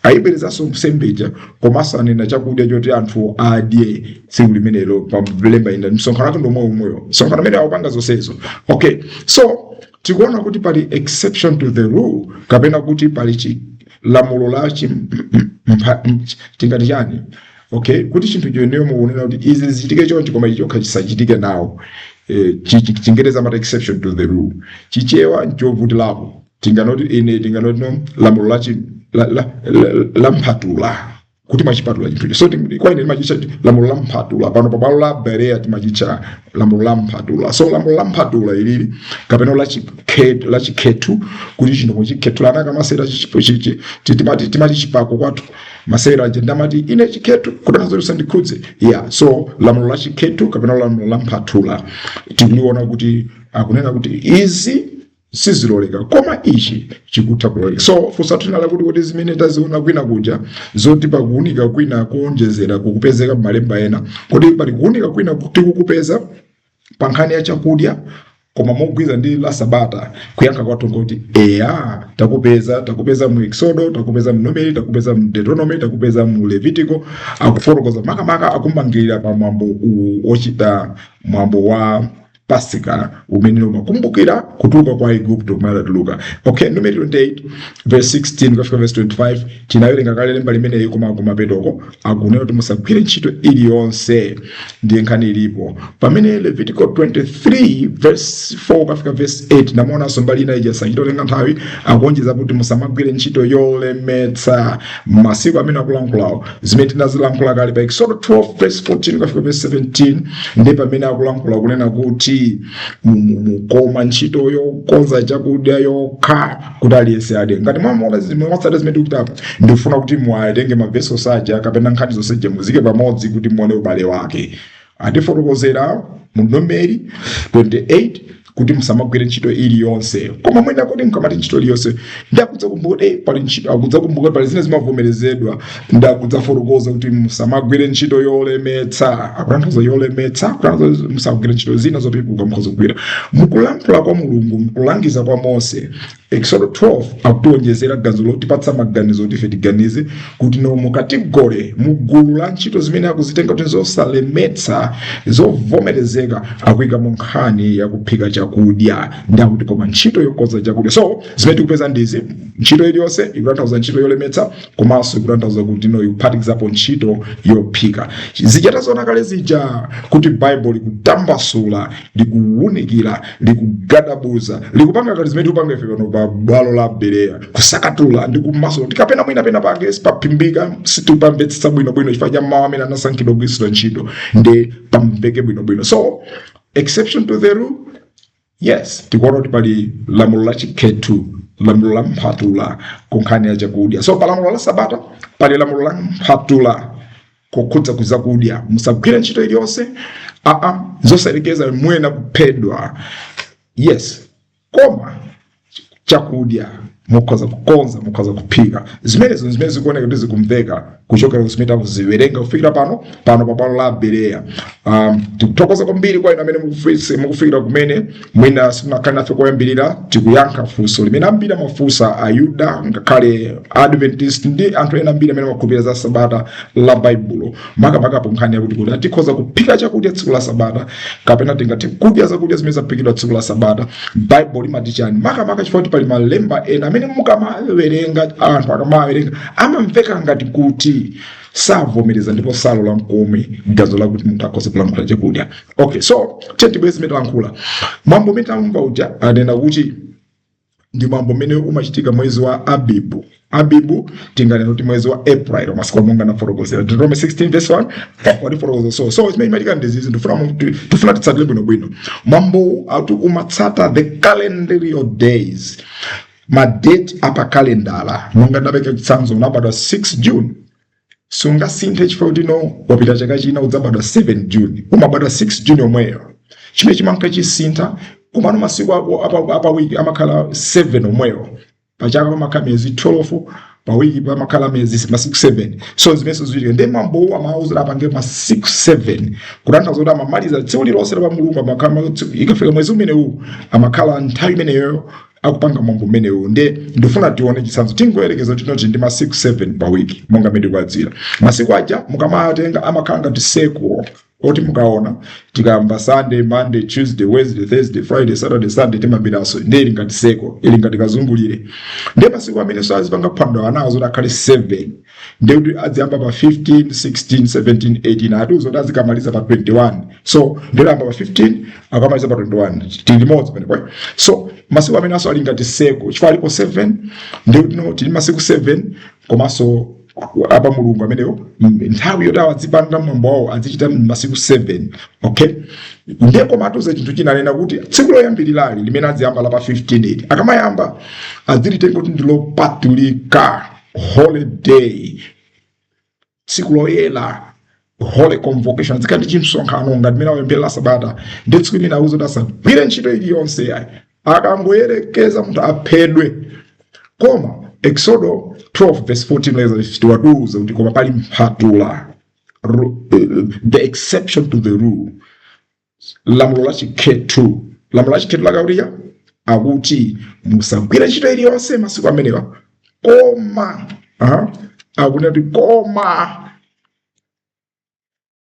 ayibwerezanso nsembeja, komanso anena chakudya choti anthu adye tsiku limenelo. Palemba ina msonkhano wake ndomwe umweyo, msonkhano amene akupanga zonsezo. Okay, so tikuona kuti pali exception to the rule, kapena kuti pali chi lamulo la chi tingati chani? Okay, kuti chinthu choneyo mukunena kuti izi zichitike chonchi, koma ichi chokha chisachitike nawo. Chingereza amati exception to the rule, Chichewa nchovutirapo. Tinganoti ine tinganoti no lamulo la, la, la, la, la mphatula, kuti mwachipatula chinthucho. So kwa ine timachitcha lamulo la mphatula. Pano pabwalo la Berea timachitcha lamulo la mphatula. So lamulo la mphatula ilili, kapena la chikhethu, kuti chinthu muchikhethula. Anaka masera timati chipako kwathu, masera aja ndamati ine chikhethu kutanthauza kuti usandikhudze. Yeah, so lamulo la chikhethu kapena lamulo la mphatula, tikuliona kuti akunena kuti izi siziloleka, koma ichi chikutha kuloleka. So funso tinala kuti zimene taziona kwina kuja zoti pakuunika kwina kuonjezera kukupezeka m'malemba ena, kodi pali kuunika kwina tikukupeza pa nkhani ya chakudya koma mogwiza ndi la Sabata? Kuyankha kwathu ngoti eya, takupeza. Takupeza mu Exodo, takupeza mu Numeri, takupeza mu Deuteronomy, takupeza mu Levitico. Akufotokoza makamaka, akumangirira pa mwambo uwu wochita mwambo wa Pasika umene umakumbukira kutuluka kwa Igupto, kumene adatuluka. Okay, Numeri 28 verse 16 kufika verse 25, tinawerenga kale lemba limeneyi, koma kumapetoko akunena kuti musagwire ntchito iliyonse. Ndiye nkhani ilipo pamene Levitico 23 verse 4 kafika verse 8, namaonanso mbali ina ija sachitotenga nthawi, akuonjeza kuti musamagwire ntchito yolemetsa masiku amene akulankhulawo, zimene tinazilankhula kale pa Exodo 12 verse 14 kafika verse 17. Ndi pamene akulankhula kunena kuti mukoma ntchito yokonza chakudya yokha kuti aliyense adye. Ngati mwamuona mwatsata zimene tikuchita apa, ndikufuna kuti mwatenge mavesi osaja kapena nkhani zonseja muzike pamodzi kuti muone ubale wake. Atifotokozera mu Numeri 28 kuti musamagwire ntchito iliyonse, koma mwina kuti mkamati ntchito iliyonse, ndakudzakumbuka kuti pali ntchito, akudzakumbuka pali zina zimavomerezedwa. Ndakudzafotokoza kuti musamagwire ntchito yolemetsa, akutanthauza yolemetsa, akutanthauza musagwire ntchito zina zopepuka mukhoza kugwira. Mukulankhula kwa Mulungu, mukulangiza kwa Mose, Exodo 12, akutionjezera ganizo lotipatsa maganizo kuti ife tiganize kuti no mu category, mugulu la ntchito zimene akuzitenga kuti zosalemetsa, zovomerezeka, akuyika mu nkhani yakuphika chakudya, ndi akuti koma ntchito yokonza chakudya. So zimene tikupeza ndizi: ntchito iliyonse ikutanthauza ntchito yolemetsa, komanso ikutanthauza kuti no ikuphatikizapo ntchito yophika. Zija taziona kale zija kuti Bible likutambasula, likuwunikira, likugadabuza, likupanga kale zimene tikupanga ife pano pa bwalo la Bereya, kusakatula ndi kumasula. Tikapena mwina pena pange sipaphimbika, situpamvetsetsa bwinobwino chifukwa cha mawu amene anasankhidwa kugwiritsidwa ntchito, ndi pamveke bwinobwino. So exception to the rule, yes, tikuona kuti pali lamulo la chikhethu, lamulo la mphatula ku nkhani ya chakudya. So pa lamulo la Sabata pali lamulo la mphatula kukhudza kuzakudya: musagwire ntchito iliyonse, aa, zosalekeza, mwena kuphedwa, yes, koma chakudya Mukhoza kukonza, mukhoza kuphika. Zimenezo zimene zikuoneka kuti zikumveka kuchokera kuzimene takuziwerenga kufikira pano pabwalo la Bereya. Tikuthokoza kwambiri kwa inu amene mukufikira kumene mwina simunakhale nafe koyambirira. Tikuyankha funso limene ambiri amafunsa, Ayuda ngakhale Adventist ndi anthu ena ambiri amene amakhulupirira za sabata la Baibulo, makamaka nkhani yakuti kuti tikhoza kuphika chakudya tsiku la sabata kapena tingathe kudya zakudya zimene zaphikidwa tsiku la sabata. Baibulo limati chani? Makamaka chifukwa kuti pali malemba ena amene mukamawerenga, anthu akamawerenga amamveka ngati kuti savomereza ndipo salola nkomwe ganizo lakuti munthu akhoza kulankhula chakudya. Okay, so tiye tibweze zimene talankhula. Mwambo umene tamva uja anena kuti ndi mwambo umene umachitika mwezi wa Abibu. Abibu tinganena kuti mwezi wa April, masiku monga nafotokozera Deuteronomy 16 verse 1 watifotokoza. So chimene chimachitika ndi zizi, ndifuna titsatire bwinobwino. Mwambo akuti umatsata the calendarial days, madate apa kalendala. Monga ndapeka chitsanzo, unabadwa 6 June, sungasinthe chifukwa kuti no, wapita chaka china udzabadwa 7 June. Umabadwa 6 June yomweyo. Chimene chimanka chisintha kumano masiku ako apa wiki amakhala 7 omweyo. Pachaka pamakhala miyezi 12, pa wiki pamakhala miyezi masiku 7. So zimenso zichitika ndi mwambo amawuza apange masiku 7, kutanthauza kuti amamaliza tsiku lililonse la pa Mulungu amakhala, ikafika mwezi umenewu amakhala nthawi imeneyo akupanga mwambo umenewu. Nde ndifuna tione chitsanzo. Tingoyerekeza tinoti ndi masiku 7 pa wiki, monga mmene ndikuwadzira masiku aja mukamatenga amakhala ngati circle oti mukaona tikayamba Sunday, Monday, Tuesday, Wednesday, Thursday, Friday, Saturday, Sunday, timapitanso. Ndi ili ngati circle, ili ngati kazungulire. Ndiye masiku amene so azipanga phwando anawo zoti akhale 7, ndiye kuti aziyamba pa 15, 16, 17, 18. Atiuza kuti azikamaliza pa 21. So ndiyamba pa 15 akamaliza pa 21. Tili limodzi pamenepo, eh? So masiku amene aso ali ngati circle chifukwa alipo 7. Ndiye kuti no, tili masiku 7 komanso apa Mulungu amenewo nthawi yoti awadzipanga mwambo wawo azichita masiku 7. Okay, ndiye koma atiuza chinthu china, anena kuti tsiku loyambirirali limene aziyamba la pa 15 ili, akamayamba adzilitenga kuti ndi lopatulika, holiday, tsiku loyera, holy convocation. Azikhala ndi chimsonkhano ngati mmene awembera sabata. Ndi tsiku limene auza kuti asagwire ntchito iliyonse yayi, akangoyerekeza munthu aphedwe. Koma Exodo 12 verse 14 leza 50 watiuza kuti koma pali mphatula, the exception to the rule, lamulo la chikhethu. Lamulo la chikhethu lakautiya akuti musagwire ntchito iliyonse masiku amenewa, koma akunena kuti koma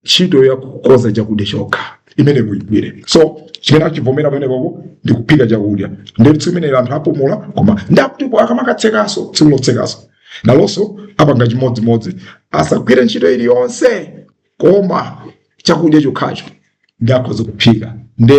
ntchito ya kukonza chakudya chokha imene muyigwire. So chimene achivomera pamenepopo ndi kuphika chakudya. Ndi tsiku imene anthu apumula, koma ndakuti akamakatsekanso, tsiku lotsekanso nalonso apanga chimodzimodzi, asagwire ntchito iliyonse koma chakudya chokhacho ndi akhoza kuphika. Ndi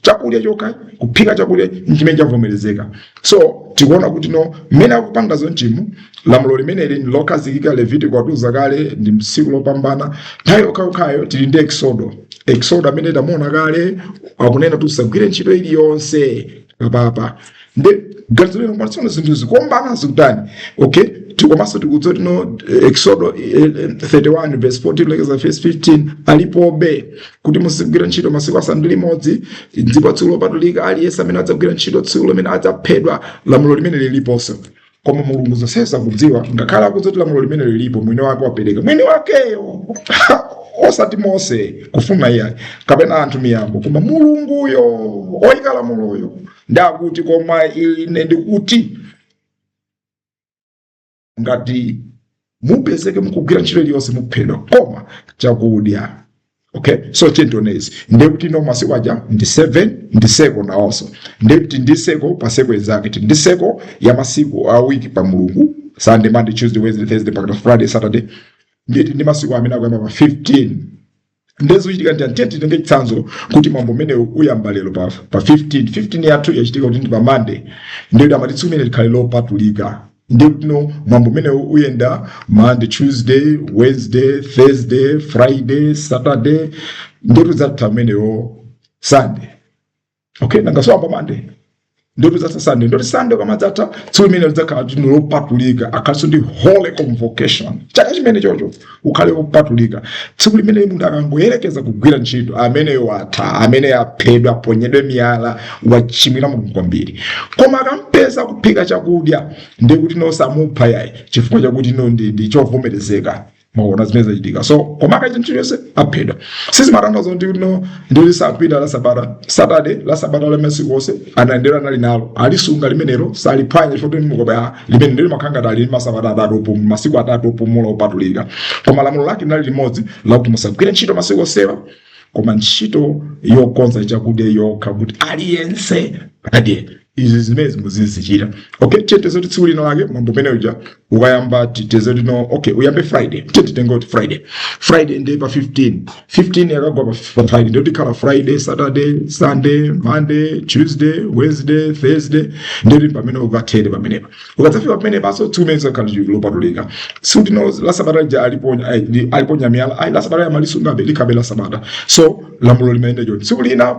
chakudya chokha, kuphika chakudya nchimene chavomerezeka. So tikuona kuti no, mmene akupanga zonchimu, lamulo limeneli ndi lokhazikika. Levitiko atiuza kale ndi tsiku lopambana nthawi yokhayokhayo. Tili ndi Exodo. Exodo amene tamuona kale akunena kuti usagwire ntchito iliyonse apapa. Ndi ganizo lino kumatsono zinthu zikuombana, zikutani? Okay, tikomanso tikudziwa tino Exodo 31 verse 14 kulekeza verse 15 alipobe kuti muzigwira ntchito masiku 6, ndipo tsiku lopatulika, aliyense amene adzagwira ntchito tsiku limene adzaphedwa. Lamulo limene liliponso, koma Mulungu zonsezo akudziwa. Ngakhale akudziwa kuti lamulo limene lilipo, mwini wake wapereka mwini wakeyo, osati Mose kufuna iyayi kapena anthu miyambo, koma Mulunguyo oyika lamuloyo ndakuti, koma ine ndikuti ngati mupezeke mukugwira ntchito iliyonse muphedwa, koma chakudya. Okay, so tintonezi ndiye kuti no, masiku aja ndi 7, ndi circle nawonso. Ndiye kuti ndi circle pa circle zake, ndi circle ya masiku a wiki pa Mulungu, Sunday, Monday, Tuesday, Wednesday, Thursday mpaka Friday, Saturday. Nditi ndi masiku amene akuyamba pa 15. Ndezochitika ndi antiye titenge chitsanzo kuti mwambo umenewu uyamba lero pa 15. 15 yathu yachitika kuti ndi pa Monday. Ndiye kuti amati tsiku limene likhale lopatulika. Ndiye kuti no, mwambo umenewu uyenda Monday, Tuesday, Wednesday, Thursday, Friday, Saturday. Ndiye kuti udzatha umenewo Sunday. Okay, nanga so amba Monday. Ndoti udzatha Sunday, ndoti Sunday ukamadzatha, tsiku limene lidzakhala tino lopatulika, akhalenso ndi holy convocation. Chaka chimene chocho ukhale wopatulika. Tsiku limene munthu akangoyerekeza kugwira ntchito, ameneyo watha, amene aphedwa, aponyedwe miyala, wachimwira Mulungu kwambiri. Koma akampeza kuphika chakudya, ndiye kuti nosamupha yayi, chifukwa chakuti no ndi chovomerezeka. Maona zimene zachitika? So koma akaita ntchito yonse, aphedwa. Sizimatanthauza kuti no ndili sapita la Sabata, Saturday, la Sabata la masiku onse anayendera anali nalo, alisunga limenelo, saliphwanya, chifukwa kuti mukoba limene ndili makhanga ali masabata 3 masiku 3 opumula opatulika. Koma lamulo lake linali limodzi lakuti musagwire ntchito masiku onsewa, koma ntchito yokonza chakudya yokha kuti aliyense adye. Izi zimene muzizichita. Okay, tiyeteze kuti tsiku lino lake mwambo umene uja ukayamba, titeze kuti no, okay, uyambe Friday. Titenge kuti Friday, Friday ndi pa 15. 15 yakagwa pa Friday, ndiyo tikhala Friday, Saturday, Sunday, Monday, Tuesday, Wednesday, Thursday, ndiyo pamene ukathere pamenepa. Ukadzafika pamene paso, tsiku limene lidzakhala lopatulika. Sikuti no la Sabata lija aliponya, aliponya miyala ayi. La Sabata yamalisungabe, likhabe la Sabata. So lamulo limayenda choti tsiku lina,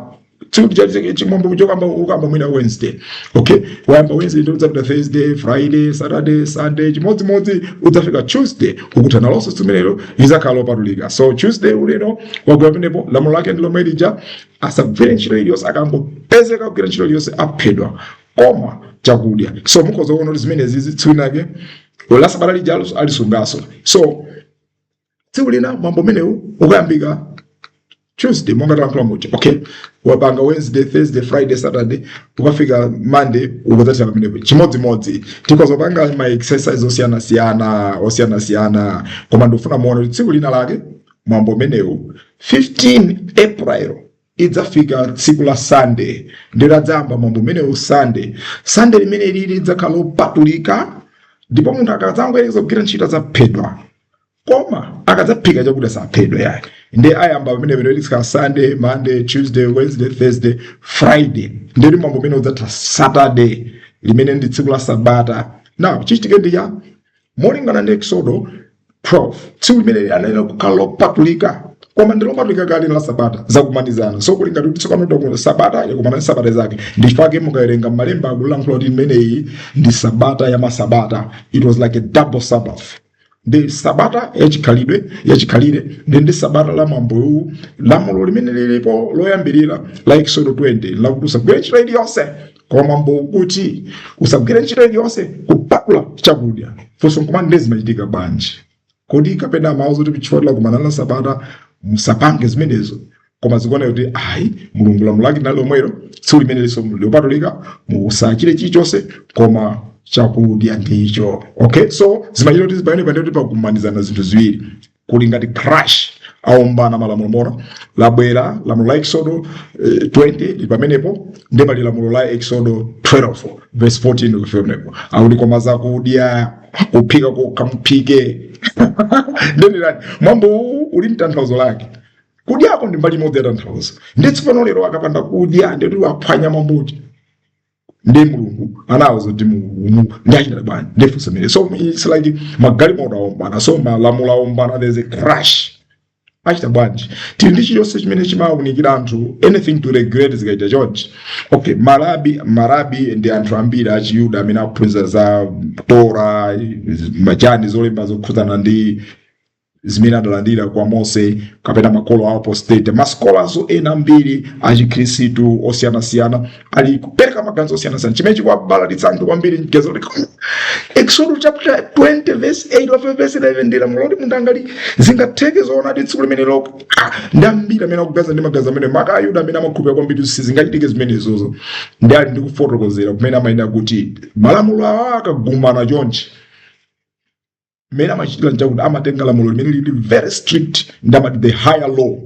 tsiku chimwambo kuchokamba ukamba mwina Wednesday. Okay, wayamba Wednesday, ndi udzapita Thursday, Friday, Saturday, Sunday, chimodzimodzi udzafika Tuesday, ukutha nalonso tsiku limenelo lizakhala lopatulika. So Tuesday ulino wagwera pamenepo, lamulo lake ndi lomwe lija: asagwire ntchito iliyonse, akangopezeka kugwira ntchito iliyonse, aphedwa, koma chakudya. So mukhoza kuona kuti zimenezi tsiku linake la Sabata lija alisungaso. So tsiku lina mwambo umenewu ukayambika Tuesday, monga talankhula muja, okay, wapanga Wednesday, Thursday, Friday, Saturday, ukafika Monday, ukadzathira pamenepo. Chimodzimodzi tikhoza kupanga ma exercise osiyanasiyana osiyanasiyana, koma ndikufuna muone kuti tsiku lina lake mwambo umenewu, 15 April idzafika tsiku la Sunday, ndiladzayamba mwambo umenewu Sunday. Sunday limene lili lidzakhala lopatulika, ndipo munthu akadzangoyerekeza kugwira ntchito, adzaphedwa, koma akadzaphika chakudya, saphedwa yayi. Ndi ayamba pamene pene tikhala Sunday, Monday, Tuesday, Wednesday, Thursday, Friday, ndeti mwambo umene udzatha Saturday, limene ndi tsiku la Sabata. Now chichitike ndi cha molingana ndi Exodo 12, tsiku limene ananena kukhala lopatulika, koma ndi lopatulika kale la Sabata, zakumanizana. So kuli ngati kuti tsopano takuona Sabata yakumana ndi Sabata zake. Ndi chifukwa mukawerenga malemba, akulankhula kuti imeneyi ndi Sabata ya masabata. It was like a double Sabbath, ndi Sabata yachikhalidwe, yachikhalire, ndi Sabata la mwambowu. Lamulo limene lilipo loyambirira la Exodo 20 lakuti usagwire ntchito iliyonse, koma mwambo kuti usagwire ntchito iliyonse kupatula chakudya. Funso nkumati, ndi zimachitika bwanji kodi? Kapena mawu zoti chifukwa lakumana la Sabata musapange zimenezo? Koma zikuoneka kuti ayi, Mulungu lamulo lake nali lomwelo: tsiku limene liso lopatulika, musachite chilichonse koma chakudya ndicho. Okay, so zimachita kuti pamene pandikuti pakumanizana zinthu ziwiri, kuli ngati crash, aombana malamulo. Mona labwera lamulo la Exodo 20 li pamenepo, ndi pali lamulo la Exodo 12 verse 14 kufika pamenepo, akuti koma zakudya kuphika kokha muphike. Ndenirani mwambo uwu uli mtanthauzo lake, kudyako ndi mbali imodzi ya tanthauzo. Ndi tsopano lero akapanda kudya, ndikuti waphwanya mwambochi. Ndi Mulungu anawuza kuti ndi achita bwanji? Ndifunso mene. So it's like magalimoto aombana, so malamulo aombana, there's a crash. Achita bwanji? Tili ndi chilichonse chimene chimawunikira anthu, anything to regret zikaita chonchi? Okay, marabi ndi anthu ambiri Achiyuda amene akuphunzira za Tora, machani, zolemba zokhudzana ndi zimene adalandira kwa Mose kapena makolo awo apostate. Ma scholars ena ambiri achikhristu osiyanasiyana ali kupereka maganizo osiyanasiyana. Chimene chikuwabalalitsa anthu kwambiri mgezo kuti Exodus chapter 20 verse 8 wa verse 11 ndi lamulo kuti munthu angali zingatheke zoonadi tsiku limene loko? Ah, ndi ambiri amene akugaza ndi magazi amene maka Ayuda amene amakhulupirira kwambiri sizingachitike zimenezozo. Ndi ali ndi kufotokozera kumene amayenda kuti malamulo awa akagumana chonchi, mmene amachitira nchakuti amatenga lamulo limene lili very strict, ndi amati the higher law,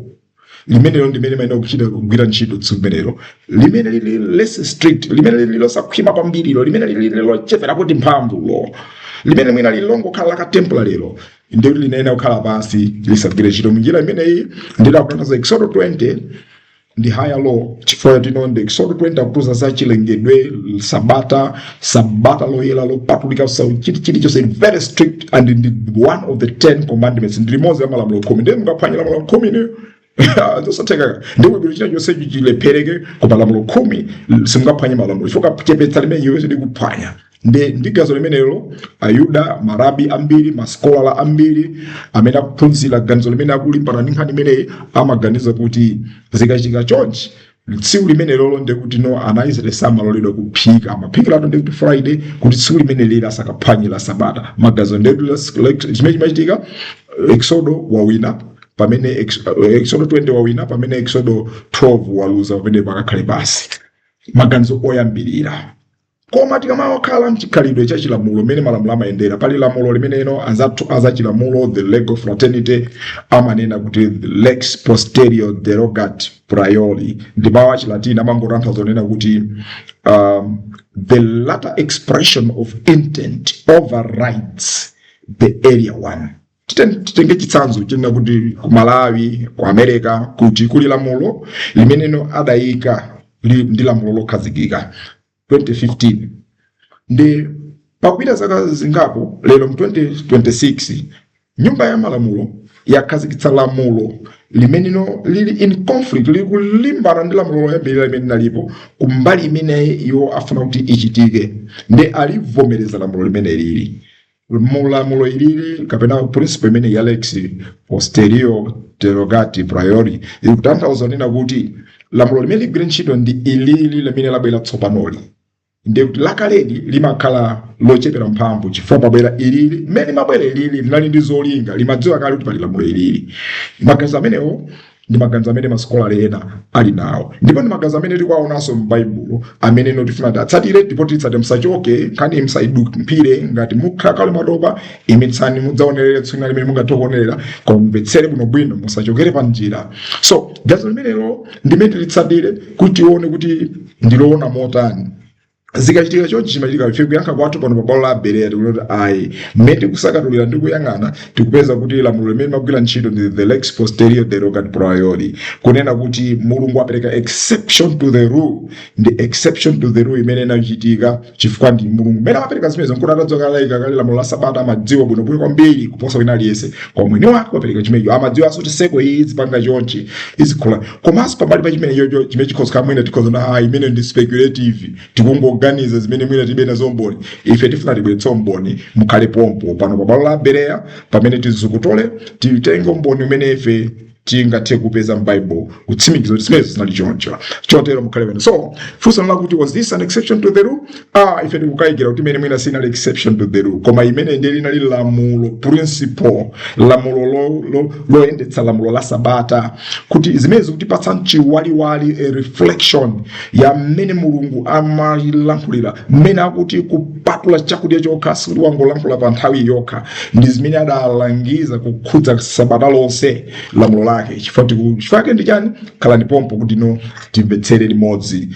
limenelo ndimene mayenera kuchita kugwira ntchito tsiku limenelo. Limene lili less strict, limene lili losakhwima kwambirilo, limene lili lochepera kuti mphamvu lo, limene mwina lili longokhala laka temporary lero, ndikuti linayenera kukhala pansi, lisagwire ntchito munjira imeneyi. Ndidakutanthauza Exodo 20 ndi higher law, chifukwa tino ndi Exodo 20 akutuza za chilengedwe, sabata, sabata loyera lopatulika, chilichonse very strict, and ndi one of the 10 commandments, ndi limodzi la malamulo 10. Ndiye mukaphwanya lamulo 10 ine Zosatheka. Ndikuti china chonsecho chilephereke, koma lamulo 10 simungaphwanye malamulo, chifukwa kuchepetsa limene iwe ndikuphwanya. Ndi ganizo limenelo Ayuda, marabi ambiri, maskolala ambiri amene akuphunzira ganizo limene akulimbana ndi nkhani imeneyi amaganiza kuti zikachitika chonchi tsiku limenelolo, ndikuti no, ana Israeli samaloledwa kuphika, amaphikiratu ndikuti Friday, kuti tsiku limene lili asakaphwanye la Sabata. Magazo ndetu chimene chimachitika, Exodo wawina pamene Exodo 20 wawina, pamene Exodo 12 waluza. Pamene pakakhale basi maganizo oyambirira. Koma tikamakhala mchikhalidwe cha chilamulo, mmene malamulo amayendera, pali lamulo limeneno anzathu azachilamulo, the legal fraternity, amanena kuti the lex posterior derogat priori. Ndi mawu achilatini, amangotanthauza zonena kuti the latter expression of intent overrides the earlier one. Titenge chitsanzo chenena kuti ku Malawi, ku America, kuti kuli lamulo limeneno adayika ndi lamulo lokhazikika 2015. Ndi pakupita zaka zingapo, lero mu 2026, nyumba ya malamulo yakhazikitsa lamulo limeneno lili in conflict, lili kulimbana ndi lamulo loyambirira limene linalipo kumbali imene iwo afuna kuti ichitike. Ndi alivomereza lamulo limene lili mulamulo ilili, kapena principle imene ya lex posterior derogat priori, ikutanthauza nena kuti lamulo limene ligwire ntchito ndi ilili limene labwera tsopanoli. Ndiye kuti lakaleli limakhala lochepera mphamvu chifukwa pabwera ilili. Mmene mabwera ilili linali ndi zolinga, limadziwa kale kuti pali lamulo ilili. Maganizo amenewo ndi maganizo amene masikolale ena ali nawo, ndipo ndi maganizo amene tikuwaonanso m'Baibulo amene ino tifuna tiatsatire, ndipo titsate. Musachoke, nkhani musayidumphire. Ngati mukhala kale matopa, imitsani, mudzaonerere tsiku limene mungathe kuonerera, koma mumvetsere bwinobwino, musachokere pa njira. So ganizo limenelo ndimene tilitsatire kuti tione kuti ndiloona motani. Zikachitika chonchi, chimachitika, ife kuyankha kwathu pano pa bwalo la Bereya tikuti ayi. Mmene tikusakatulira ndi kuyang'ana, tikupeza kuti lamulo limene limagwira ntchito ndi the lex posterior derogat priori, kunena kuti Mulungu apereka exception to the rule. Ndi exception to the rule imene inachitika chifukwa ndi Mulungu mmene amapereka zimenezo nkuti atadzoka alayika kale lamulo la Sabata. Amadziwa bwinobwino kwambiri kuposa wina aliyense, kwa mwini wake wapereka chimenecho. Amadziwanso kuti seko iyi izipanga chonchi, izikhola. Komanso pambali pa chimene chocho, chimene chikhoza mwina tikhoza na ah, imene ndi speculative, tikungoganiza zimene mwina tilibe nazo mboni. Ife tifuna tibweretse mboni. Mukhale pompo pano pa bwalo la Bereya pamene tizikutole, titenge mboni umene ife tingathe kupeza m'Bible kutsimikiza kuti zimenezo zinali choncho. Chotero mukhale pano. So funso lakuti, was this an exception to the rule? Ah, ife tikukayikira kuti imene mwina sinali exception to the rule, koma imene ndi linali lamulo, principle, lamulo loyendetsa lamulo la Sabata, kuti zimene zikutipatsa mchiwaliwali, a reflection ya mmene Mulungu amalankhulira, mmene akuti kupatula chakudya chokha, sikuti wangolankhula pa nthawi yokha, ndi zimene adalangiza kukhudza Sabata lonse, lamulo lake. Chifukwa chake ndi chani? Khalani pompo kuti no timvetsere limodzi.